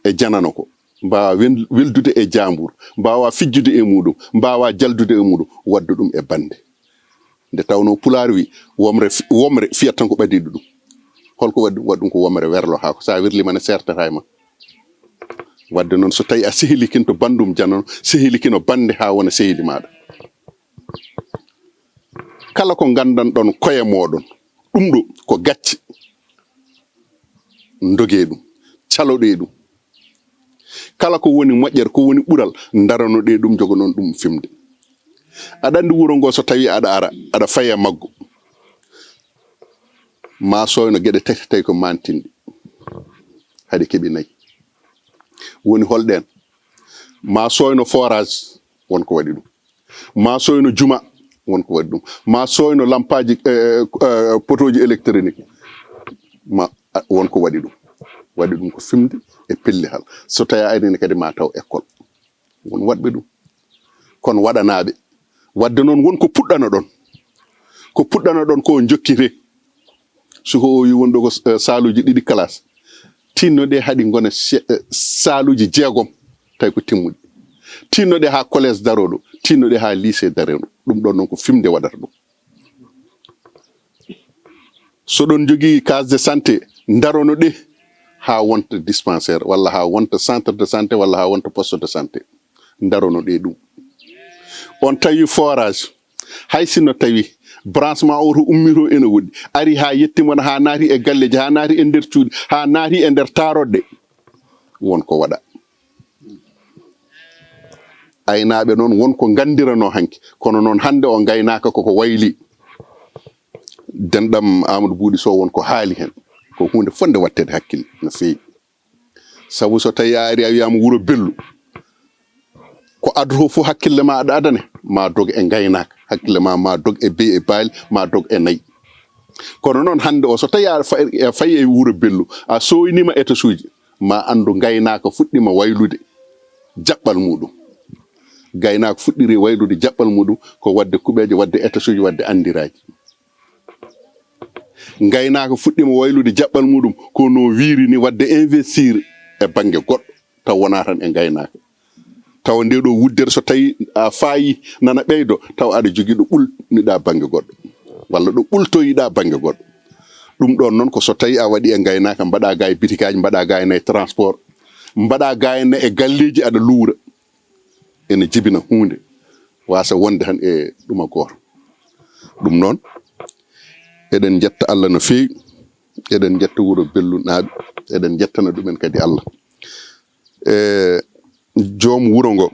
e janano ko? Mbaawaa wel-, weldude e jaambur, mbaawaa fijjude e muuɗum, mbaawaa jaldude e muuɗum, waɗdu ɗum e bannde. Nde tawnoo Pulaar wi, womre fi-, womre fiyat tan ko ɓadiiɗo ɗum. Holko waɗi ɗum? Waɗi ɗum ko womre werlo haa ko so a werliima ne seertata e ma. Waɗde noon, so tawii a sehilikinto banndum janano, sehilikino bannde haa wona sehili maaɗa. Kala ko nganndanɗon koye mooɗon, ɗum ɗo ko gacce, ndogee ɗum, caloɗee ɗum. Kala ko woni moƴƴere, ko woni ɓural, ndaranoɗee ɗum, njogoɗon ɗum fimde. Aɗa anndi wuro ngo, so tawii aɗa ara, aɗa faya maggo, ma sooyno geɗe tati tawi ko mantinɗe, haɗe keɓi nayi. Woni holɗen? Ma sooyno forage, won ko waɗi ɗum. Ma sooyno juma, won ko waɗi ɗum. Ma sooyno lampaaji, eh, eh, potooji électronique, ma, a, won ko waɗi ɗum. Waɗi ɗum ko fimde e pellihal. So tawii a arii ne kadi ma taw école. Won waɗɓe ɗum. Kono waɗanaaɓe. Waɗde noon won ko puɗɗanoɗon. Ko puɗɗanoɗon ko jokkitee. Suka o wi won ɗo ko, eh, saaluuji ɗiɗi classe. Tinnoɗee haɗi ngona se-, eh, saaluuji jeegom, tawi ko timmuɗi. Tinnoɗee haa collège darooɗo, tinnoɗee haa lycée darooɗo. Ɗum ɗon noon ko fimde waɗata ɗum. So ɗon njogii case de santé, ndaronoɗee haa wonta dispensaire, walla haa wonta centre de santé, walla haa wonta poste de santé. Ndaronoɗee ɗum. On tawi forage, hay sinno tawi branchement o to ummitoo ene woɗɗi, ari haa yetti mon, haa naati e galleeji, haa naati e nder cuuɗi, haa naati e nder taaroɗɗe, won ko waɗa. Aynaaɓe noon won ko nganndiranoo hanki, kono noon hannde o ngaynaaka koko wayli. Denɗam Amadou Buuɗi Sow won ko haali heen, ko huunde fotnde waɗteede hakkille no feewi. Sabu so tawii a arii a wiyaama wuro Bellu, ko adotoo fof hakkille ma aɗa adane, ma dog e ngaynaaka, hakkille ma, ma dog e beyi e baali, ma dog e nayi. Kono noon hannde o, so tawii aɗa fa-, a fayi e wuro Bellu, a sooyniima étagesuuji, ma anndu ngaynaaka fuɗɗiima waylude jaɓɓal muuɗum. Ngaynaaka fuɗɗiri waylude jaɓɓal muuɗum ko waɗde kuɓeeje, waɗde étagesuuji, waɗde anndiraaji. Ngaynaaka fuɗɗiima waylude jaɓɓal muuɗum ko no wiiri ni, waɗde investir e bannge goɗɗo, taw wonaa tan e ngaynaaka. Tawa nde ɗo wuddere so tawii a faayi nana ɓeydo, taw aɗa jogii ɗo ɓulniɗaa bannge goɗɗo, walla ɗo ɓultoyiɗaa bannge goɗɗo. Ɗum ɗon noon ko so tawii a waɗi e ngaynaaka, mbaɗa ga e bitikaaji, mbaɗa ga e transport, mbaɗa ga e galleeji, aɗa luura. Ene jibina huunde, waasa wonde tan e ɗuma gooto. Ɗum noon, eɗen njetta Allah no feewi, eɗen njetta wuro Bellu naaɓe, eɗen njettana ɗumen kadi Allah. E joom wuro ngo,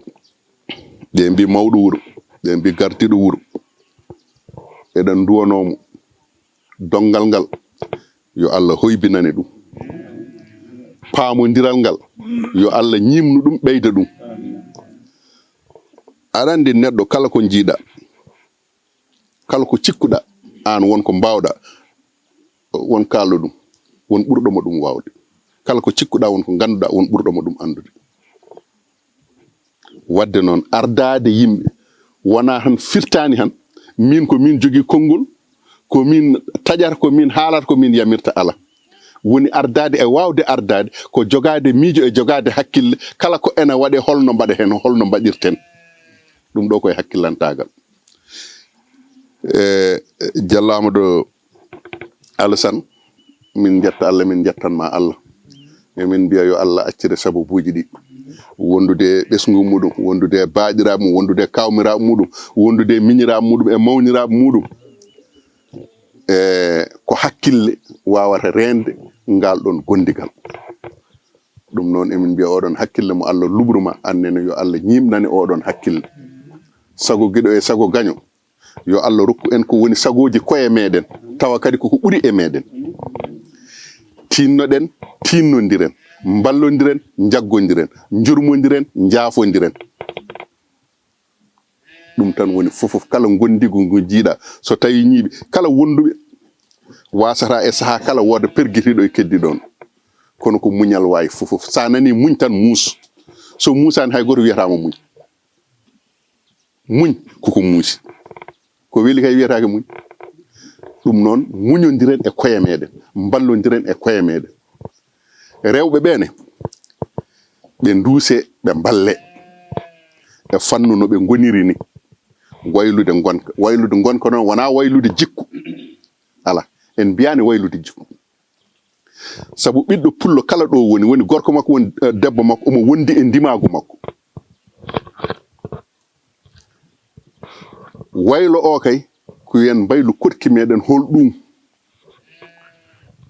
ɓe mbi mawɗo wuro, ɓe mbi gardiɗo wuro, eɗen nduwanoo mo. Donngal ngal, yo Allah hoybinane ɗum. Paamondiral ngal, yo Allah ñiimnu ɗum, ɓeyda ɗum. Aɗa anndi neɗɗo kala ko njiiɗa, kala ko cikkuɗa aan, won ko mbaawɗa, won kaalɗo ɗum, won ɓurɗo mo ɗum waawde. Kala ko cikkuɗa, won ko ngannduɗa, won ɓurɗo mo ɗum anndude. Wadde noon, ardaade yimɓe wonaa tan firtaani tan, miin ko miin jogii konngol, ko miin taƴata, ko miin haalata, ko miin yamirta, alaa. Woni ardaade e waawde ardaade, ko jogaade miijo e jogaade hakkille, kala ko ene waɗee, holno mbaɗeten, holno mbaɗirten. Ɗum ɗo ko e hakkillantaagal. E, jallaama ɗo Alasan, min njetta Allah, min njettan ma Allah. Emin mbiya yo Allah accire sababuuji ɗi. Wondude e ɓesngu muɗum, wondude e baaɗiraaɓe mum, wondude e kawmiraaɓe muɗum, wondude e miñiraaɓe muɗum, e mawniraaɓe muɗum. E ko hakkille waawata reende ngal ɗon gondigal. Ɗum noon, emin mbiya oɗon hakkille mo Allah luɓru ma, annene yo Allah ñiiɓnane oɗon hakkille. Sago giɗo e sago gaño, yo Allah rokku en ko woni sagooji koye meɗen, tawa kadi koko ɓuri e meɗen. Tinnoɗen, tinnondiren, mballondiren, njaggondiren, njurmondiren, njaafondiren. Ɗum tan woni fof, fof kala gondigu ngu jiiɗa, so tawi ñiiɓi, kala wonduɓe wasata e saha kala wooda pergitiiɗo e keddi ɗon. Kono ko muñal waawi fof, fof. Sa nani muñ tan muus. So muusaani hay gooto wiyata mo muñ. Muñ koko muusi. Ko weli kay wiyataake muñ. Ɗum noon, muñondiren e koye meɗen, mballondiren e koye meɗen. Rewɓe ɓe ne, ɓe nduuse, ɓe mballe e fannu no ɓe ngoniri ni. Waylude ngonka. Waylude ngonka noon wonaa waylude jikku. Alaa, en mbiyaani waylude jikku. Sabu ɓiɗɗo pullo kala ɗo woni, woni gorko makko, woni, eh, debbo makko, omo wondi e ndimaagu makko. Waylo o kay, ko yen mbaylu koɗki meɗen hol ɗum.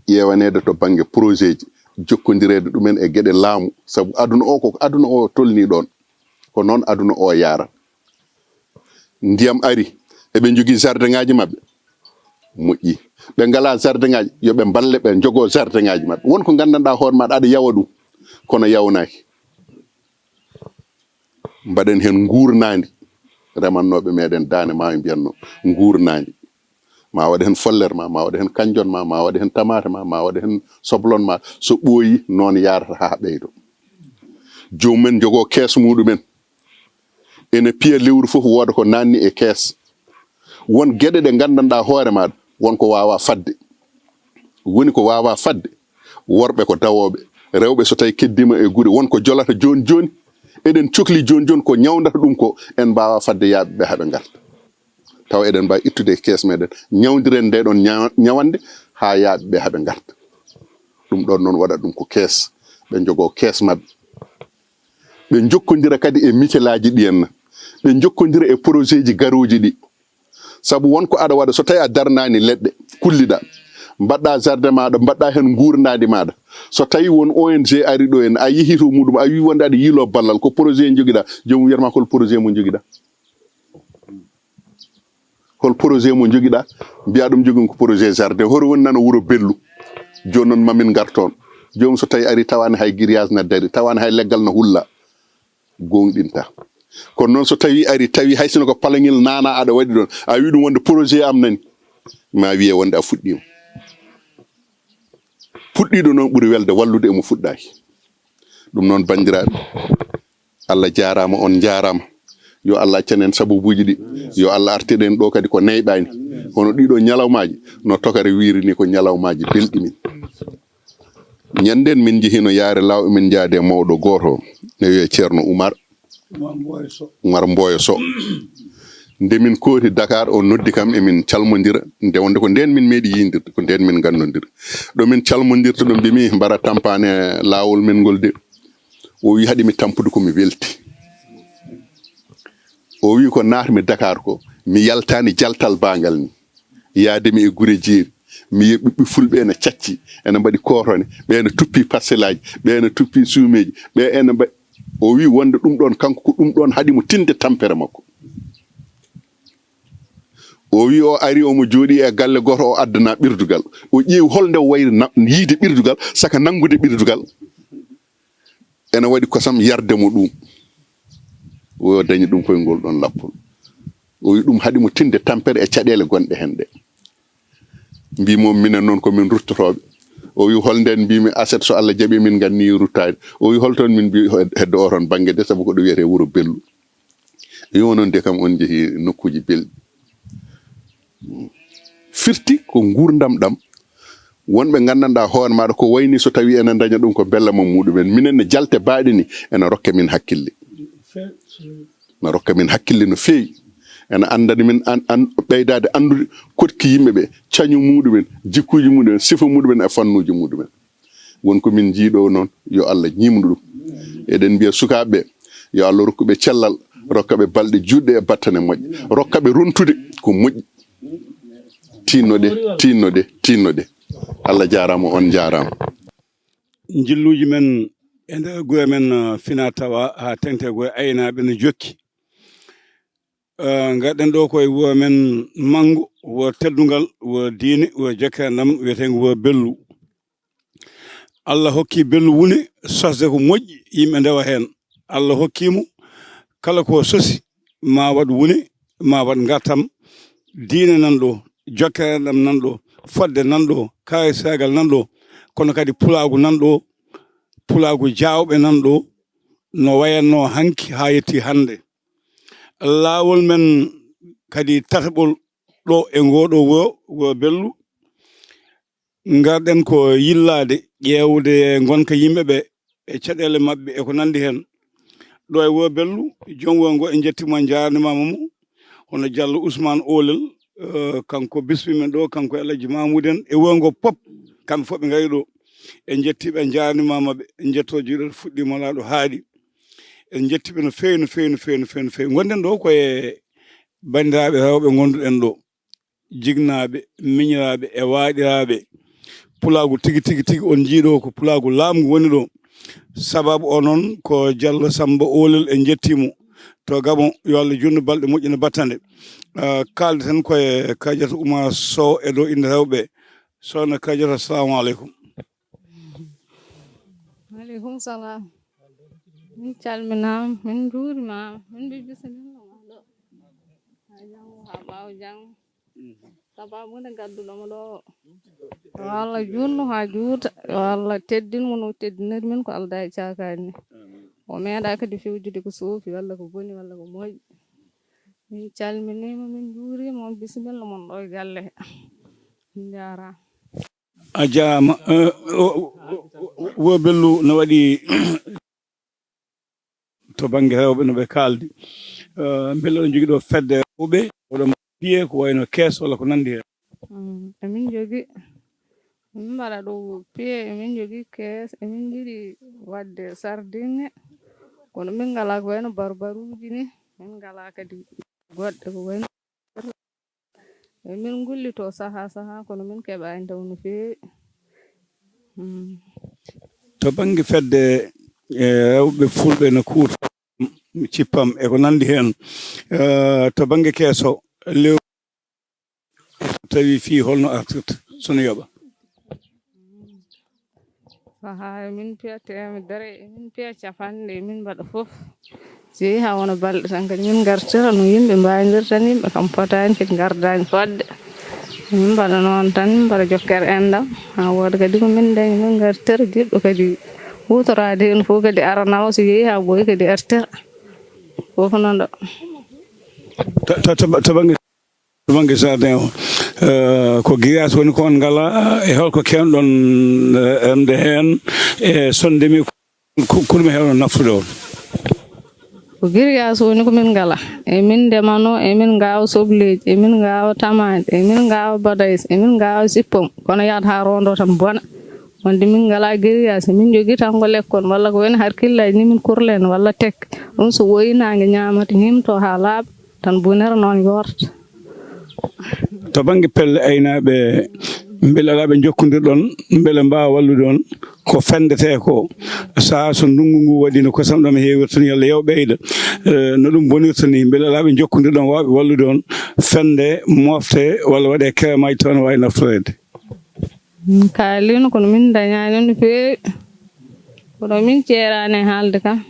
Ƴeewaneede to bannge projet ji, jokkondireede ɗumen e geɗe laamu, sabu aduna o, ko aduna o tolni ɗon. Ko noon aduna o yaara. Ndiyam ari, eɓe njogii jardin ŋaaji maɓɓe. Moƴƴi. Ɓe ngalaa jardin ŋaaji, yo ɓe mballe, ɓe njogoo jardin ŋaaji maɓɓe. Won ko nganndanɗaa hoore maaɗa, aɗa yawa ɗum, kono yawnaaki. Mbaɗen heen nguurnaandi, remannooɓe meɗen Daande Maayo mbiyatno nguurnaandi. Ma waɗe heen foller ma, ma waɗe heen kanjon ma, ma waɗe heen tamaate ma, ma waɗe heen soblon ma. So ɓooyi, noon yaarata haa ɓeydo. Joomum en njogoo kees muɗumen. Ene piya lewru fof, wooda ko naanni e kees. Won geɗe ɗe nganndanɗaa hoore maaɗa, won ko waawaa fadde. Woni ko waawaa fadde, worɓe ko dawooɓe, rewɓe so tawi keddiima e gure, won ko jolata jooni jooni. Eɗen cokli jooni jooni ko ñawndata ɗum ko, en mbaawaa fadde yaaɓe ɓe haa ɓe ngarta. Tawa eɗen mbaawi ittude e kees meɗen, ñawndiren nde ɗon ñawa-, ñawannde haa yaaɓe ɓe haa ɓe ngarta. Ɗum ɗon noon waɗa ɗum ko kees, ɓe njogoo kees maɓɓe. Ɓe njokkondira kadi e mitelaaji ɗi henna. Ɓe njokkondira e projet ji garooji ɗi. Sabu won ko aɗa waɗa, so tawi a darnaani leɗɗe, kulliɗa, mbaɗɗa jardin maaɗa, mbaɗɗa heen nguurnaandi maaɗa. So tawi won O N G ari ɗo en, a yehi to muɗum, a wi wonde aɗa yiilo ballal, ko projet njogiɗa, joomum wiyata ma hol projet mo njogiɗa? Hol projet mo njogiɗa? Mbiya ɗum jogin ko projet jardin. Hori woni nana wuro Bellu. Jooni noon mamin ngar toon. Joomum so tawi ari tawaani hay grillage na dari, tawaani hay leggal na hulla. Gooŋɗinta. Kono noon so tawi ari, tawi hay sino ko palangel nana aɗa waɗi ɗon, a wi ɗum wonde projet am nani, ma wiye wonde a fuɗɗima. Puɗɗiɗo noon ɓuri welde wallude emo fuɗɗaki. Ɗum noon, banndiraaɓe, Allah jaaraama, on njaaraama. Yo Allah accan en sababuuji ɗi. Yo Allah artir en ɗo kadi ko neyɓaani. Kono ɗiɗo ñalawmaaji, no tokare wiiri ni, ko ñalawmaaji belɗi min. Ñanden min njehino yaare law, min njaade mawɗo gooto, ne wiyee Ceerno Umar, Umar Mboyo Sow. Umar Mboyo Sow. Nde min kooti Dakar, o noddi kam, emin calmondira. Nde wonde ko nden min meeɗi yindirde, ko nden min gandondira. Ɗo min calmondirta ɗo, mbimi, "Mbara tampane laawol men ngol de." O wi, "Haɗi mi tampude ko mi welti." O wi, "Ko naatmi Dakar ko, mi yaltani jaltal bangal ni. Yaade mi e gure jeeri, mi yiya ɓiɓɓe fulɓe ene cacci, ene mbaɗi kootone, ɓe ene tuppi parcelle aji, ɓe ene tuppi suumeji, ɓe ene mba-," o wi wonde ɗum ɗon, kanko ko ɗum ɗon haɗi mo tinde tampere makko. O wi o ari, omo jooɗi e galle gooto, o addana ɓirdugal. O ƴeewi hol nde o wayri na-, yiide ɓirdugal, saka nanngude ɓirdugal. Ene waɗi kosam yarde mo ɗum. O dañi ɗum koye ngol ɗon lappol. O wi ɗum haɗi mo tinde tampere e caɗeele gonɗe heen ɗe. Mbii mo, minen noon ko min ruttotooɓe. O wi, hol ndeen? Mbii mi, aset so Allah jaɓi min nganni ruttaade. O wi, hol toon? Min mbii, heddo o toon bannge de, sabu ko ɗo wiyetee wuro Bellu. Yo noon de, kam on njehi nokkuuji belɗi. Firti ko nguurndam ɗam, wonɓe nganndanɗaa hoore maaɗa ko wayni so tawii ene ndaña ɗum ko mbellamma muɗumen. Minen ne jalte baaɗe ni ene rokke min hakkille. Na rokke min hakkille no feewi. Ene anndani min an, an, ɓeydaade anndude koɗki yimɓe ɓe, cañu muɗumen, jikkuuji muɗumen, sifa muɗumen e fannuuji muɗumen. Won ko min njiiɗo noon, yo Allah ñimnu ɗum. Eɗen mbiya sukaaɓe ɓe, yo Allah rokku ɓe cellal, rokka ɓe balɗe juutɗe e battane moƴƴe, rokka ɓe rontude ko moƴƴi. Tinnoɗe, tinnoɗe, tinnoɗe. Allah jaaraama, on njaaraama. Njilluuji men e nder gure men, eh, fina tawa haa teŋti e gure aynaaɓe no jokki. Eh, ngarɗen ɗo koye wuro men manngu, wuro teddungal, wuro diine, wuro jokkere enɗam, wiyeteengo wuro Bellu. Allah hokki Bellu wune sosde ko moƴƴi, yimɓe ndewa heen. Allah hokki mo kala ko sosi, ma waɗ wune, ma waɗ ngartam. Diine nan ɗo, jokkere enɗam nan ɗo, fodde nan ɗo, kaawisaagal nan ɗo, kono kadi pulaagu nan ɗo, pulaagu jaawɓe nan ɗo, no wayatno hanki haa yetti hannde. Laawol men kadi tataɓol ɗo e ngoo ɗo wuro, wuro Bellu, ngarɗen ko yillaade, ƴeewde ngonka yimɓe ɓe, e caɗeele maɓɓe, e ko nanndi heen. Ɗo e wuro Bellu, joom wuro ngo, en njettiima, en njaarnimaama mo. Hono Jallo Ousmane Oolel, eh, kanko bismi men ɗo, kanko e Alhaji Mamoud en, e wuro ngo pop, kamɓe fof ɓe ngari ɗo. En njettii ɓe, en njaarnimaama ɓe, en njettoo juuɗe, fuɗɗiima laaɗo haaɗi. En njettii ɓe no feewi, no feewi, no feewi, no feewi, no feewi. Ngonɗen ɗo ko e banndiraaɓe rewɓe ngonduɗen ɗo, jignaaɓe, miñiraaɓe e waaɗiraaɓe. Pulaagu tigi, tigi, tigi on njiiɗo ko pulaagu laamgu woni ɗo. Sababu o noon ko Jallo Samba Oolel, en njettii mo to Gabon, yo Allah juutnu balɗe moƴƴina battane. Ah, kaalde tan ko e Kadiata Oumar Sow e dow innde rewɓe. Sokhna Kadiata, assalamu aleykum. Aleykum salam. Min calminaama, min njuurimaama, min mbi bisimilla ma ɗo. Haa janngo, haa ɓaawo janngo. Sababu nde ngadduɗo mo ɗo o. Yo Allah juutnu haa juuta, yo Allah teddin mo no teddiniri min ko aldaa e caakaani ni. O meeɗaa kadi fewjude ko soofi, walla ko boni, walla ko moƴƴi. Min calminiima, min njuuriima on, bisimilla mon ɗo e galle he. Min njaaraama. A jaaraama. Eh, o, o, o, o, Wuro Bellu no waɗi to bannge rewɓe no ɓe kaaldi. Eh, mbele oɗon njogii ɗo fedde rewɓe, oɗon mbaɗa piye ko wayno kees walla ko nanndi heen? Mm, emin njogii. Min mbaɗa ɗo piye, emin njogii kees, emin njiɗi waɗde sardiŋŋe, kono min ngalaa ko wayno barbaruuji ni, min ngalaa kadi goɗɗe ko wayno. Emin ngullitoo sahaa sahaa, kono min keɓaani taw no feewi. Mm. To bannge fedde, e, rewɓe fulɓe no kuuta, cippam e ko nanndi heen, e, to bannge keeso, lewru so tawii fii holno artirta, so no yoɓa? Sahaa emin piya teemedere, emin piya capanɗe, emin mbaɗa fof. So yehii haa wona balɗe tan kadi, min ngartira no yimɓe mbaawirta nii, yimɓe kam potaani kadi ngardaani fodde. Min mbaɗa noon tan, min mbaɗa jokkere enɗam. Haa wooda kadi ko min ndañi, min ngartira, jiɗɗo kadi huutoraade heen fof kadi ara nawa, so yehii haa ɓooyi kadi artira. Fof noon ɗo. To, to, to, to bannge To bannge jardin o, eh, ko grillage woni ko on ngalaa, e holko keewɗon, eh, remde heen, e so on ndemii ko, ko ɗume heewno naftude on? Ko grillage woni ko min ngalaa. Emin ndemanoo, emin ngaawa sobleeji, emin ngaawa tamaate, emin ngaawa batays, emin ngaawa sippom, kono yahata haa roondo tan bona. Wonde min ngalaa grillage, min njogii tan ko lekkol, walla ko woni harkillaaji ni min kurla heen, walla tek. Ɗum so ɓooyii naange ñaamata, ñiimtoo haa laaɓa. Tan bonere noon yoorta. To bannge pelle aynaaɓe, mbele alaa ɓe njokkondirɗon, mbele mbaawa wallude on ko fendetee ko? Sahaa so ndunngu ngu waɗi no kosam ɗam heewirta ni, yalla yew ɓeyda, eh, no ɗum bonirta ni, mbele alaa ɓe njokkondirɗon waawɓe wallude on fende, mofte, walla waɗe keremaaji tawa no waawi naftoreede? Min kaaliino, kono min ndañaani no feewi. Kono min ceeraani e haalde kam.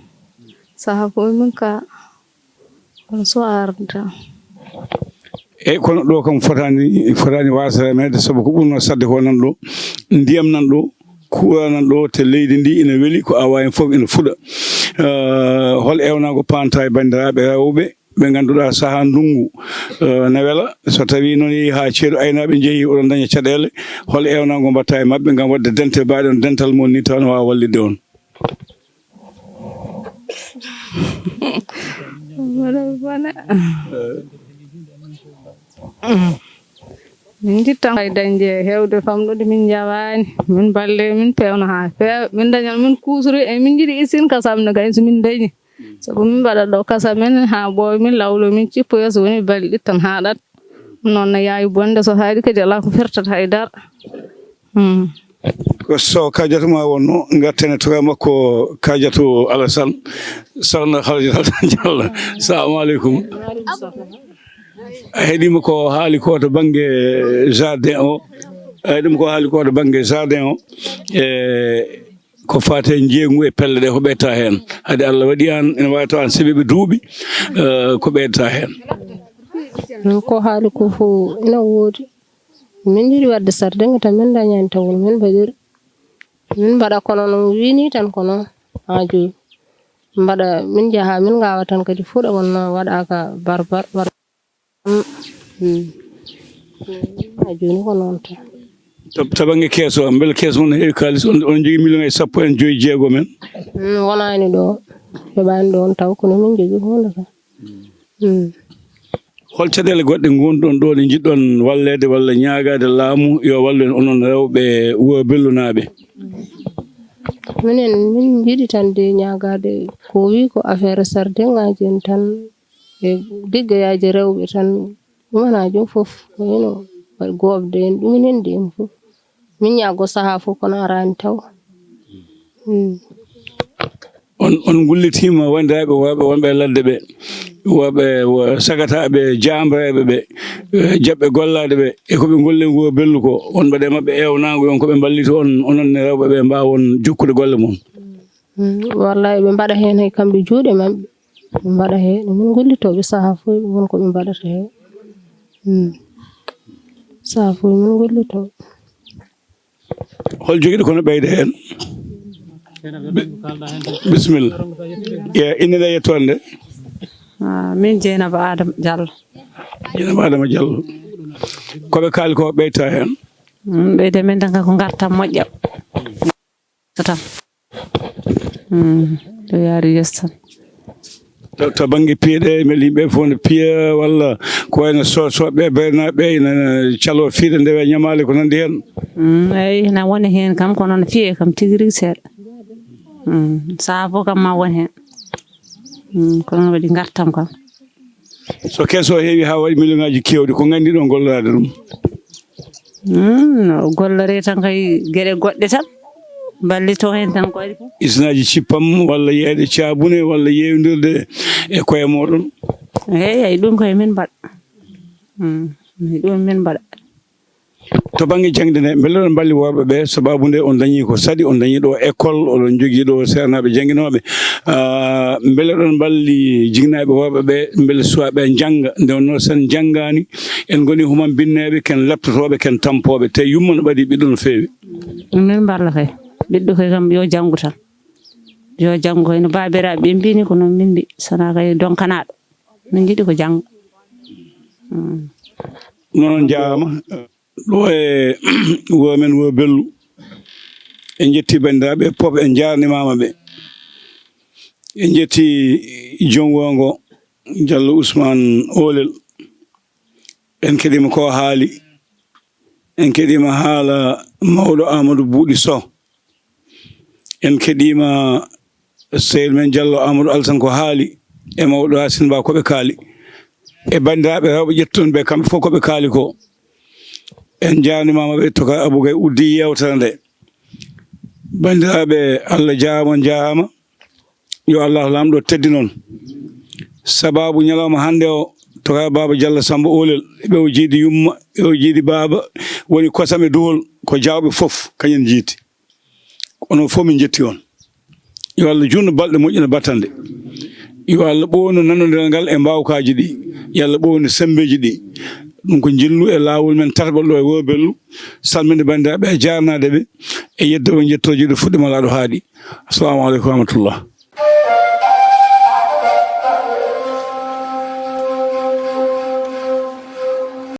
Sahaa fof min kaa, kono so arda. Eyi, kono ɗo kam fotaani, fotaani waasere meeɗen, sabu ko ɓurnoo saɗde ko nan ɗo, ndiyam nan ɗo, courant nan ɗo, te leydi ndi ina weli, ko awa heen fof ina fuɗa. Eh, hol ewnaago panta e banndiraaɓe rewɓe ɓe ngannduɗaa sahaa ndunngu, eh, na wela, so tawii noon yehii haa ceeɗu aynaaɓe njehii, oɗon ndaña caɗeele, hol ewnaago mbaɗta e maɓɓe ngam waɗde dente baaɗe on, dental mon ni taw no waawa wallitde on? Wala wala. Min njiɗtan kay dañde heewde famɗude, min njawaani, min mballe, min peewna haa feewa, min dañan, min kuusori, e min njiɗi isin ka samno kay so min dañi. Sabu min mbaɗa ɗo kasa men haa ɓooya, min lawlo, min cippoya, so woni balɗe tan haaɗat. Noon no yaawi bonde, so haaɗi kadi alaa ko firtata hay dara. Hmm. Ko Sow Kadiatou ma wonno, ngatten e toga makko Kadiatou Alassane, sokhna Khadijata Alassane Diallo. Salamu aleykum. A heɗima ko haali ko to bannge jardin o. A heɗima ko haali ko to bannge jardin o. E ko faate njeeygu e pelle ɗe ko ɓeyta heen. Hade Allah waɗi aan ina waawi taw aan sebiiɓe duuɓi, eh, ko ɓeyta heen. Ko haali ko fof ina woodi. Min njiɗi waɗde sarde, nde tan min ndañaani taw min mbaɗiri. Min mbaɗa kono no wini tan ko noon. Haa jooni. Mbaɗa, min njaha, min ngaawa tan kadi fuɗa wonno waɗaaka barbar, waɗa. Mm. Mm. Haa jooni ko noon tan. To, to bannge kees o, mbele kees mon heewi kaalis, on, on njogii million e sappo en joyi jeego men? Mm, wonaani ɗo. Heɓaani ɗoon taw, kono min njogii huunde tan. Mm. Hol caɗeele goɗɗe ngonɗon ɗo ɗe njiɗɗon walleede walla ñaagaade laamu yo wallu en onon rewɓe Wuro Bellunaaɓe? Minen, min njiɗi tan de ñaagaade ko wi ko affaire sardeŋaaji en tan e liggeyaaji rewɓe tan, ɗum wona jom fof, ko hino waɗi goobde en, ɗum en de en fof. Min ñaago sahaa fof kono araani taw. Mm. On, on ngullitiima wanndiraaɓe wooɓe wonɓe e ladde ɓe, wooɓe wo-, sagataaɓe jaamreeɓe ɓe, eh, jaɓɓe gollaaɗe ɓe, e ko ɓe ngolli e ngoo bellu ko, on mbaɗe maɓɓe eewnaango, yon ko ɓe mballito on, onon ne rewɓe ɓe mbaawon jokkude golle mon? Mm, wallaahi ɓe mbaɗa heen hay kamɓe juuɗe maɓɓe, ɓe mbaɗa heen, min ngollitooɓe sahaa fof won ko ɓe mbaɗata heen. Mm. Sahaa fof min ngollitooɓe. Hol jogiiɗo kono ɓeyda heen? Bi-, bisimilla. Ye, innde e yettoode nde? Ah, min Jeynaba Adama Diallo. Jeynaba Adama Diallo. Ko ɓe kaali ko ɓeyta heen? Mm, ɓeyda men tan ko ngartam moƴƴa. Tan. Mm, to yaari yeeso tan. To, to bannge piye ɗe, mbele yimɓe fof no piya walla ko wayno so-, soɓɓe, beynaaɓe ina calo fiide ndewe ñamaale ko nanndi heen? Mm, eyi, ina woni heen kam, kono no fiye kam tigi rigi seeɗa. Mm, sahaa fof kam ma won heen. Mm, kono waɗi ngartam kam. So kees o heewi haa waɗi million ngaaji keewɗi, ko nganndi ɗon golloraade ɗum? Mm, no golloree tan kay geɗe goɗɗe tan. Mballitoo heen tan ko waɗi fof. Isinaaji cippam walla yeeyde caabune walla yeewndirde e koye mooɗon? Eey, eey, ɗum koye min mbaɗa. Mm, ɗum min mbaɗa. To bannge jaŋde nde, mbele oɗon mballi worɓe ɓe, sabaabu nde on dañii ko saɗi, on dañii ɗo école, oɗon njogii ɗo seernaaɓe jannginooɓe. Ah, mbele oɗon mballi jiknaaɓe worɓe ɓe, mbele suwaaɓe njannga, nde wonnoo so en njanngaani, en ngoni human binneeɓe, ken leptotooɓe, ken tampooɓe, te yumma no ɓadii ɓiɗɗo no feewi. Min mballa kay, ɓiɗɗo kay kam yo janngu tan. Yo janngu kay no baabiraaɓe ɓe mbiini ko noon min mbi, sanaa kay donkanaaɗo. Min njiɗi ko jannga. Mm. Noon njaaraama. Ɗo e wuro men wuro Bellu. En njetti banndiraaɓe fof, en njaarnimaama ɓe. En njetti joom wuro ngo, Diallo Ousmane Oolel. En keɗiima ko haali. En keɗiima haala mawɗo Amadou Buuɗi Soh. En keɗiima sehil men Diallo Amadou Alassane ko haali e mawɗo Racine Ba ko ɓe kaali. E banndiraaɓe rewɓe ƴettuɗon ɓe, kamɓe fof ko ɓe kaali ko. En njaarnimaama ɓe, toka Abou Gaye uddi yeewtere nde. Banndiraaɓe, Allah jaaraama, on njaaraama. Yo Allah Laamɗo teddin on. Sabaabu ñalawma hannde o, toka Baaba Diallo Samba Oolel, ɓe o jiidi yumma, ɓe o jiidi baaba, woni kosam e duhol, ko jaawɓe fof, kañum jiidi. Onon fof min njetti on. Yo Allah juutnu balɗe, moƴƴina battande. Yo Allah ɓoownu nanondiral ngal e mbaawkaaji ɗi. Yo Allah ɓoownu semmbeeji ɗi. Ɗum ko njillu e laawol men tataɓol ɗo e Wuro Bello. Salminde banndiraaɓe e jaarnaade ɓe e yeddo ɓe njettoo jiiɗo fuɗɗima laaɗo haaɗi. Assalamu aleykum wa rahmatullah.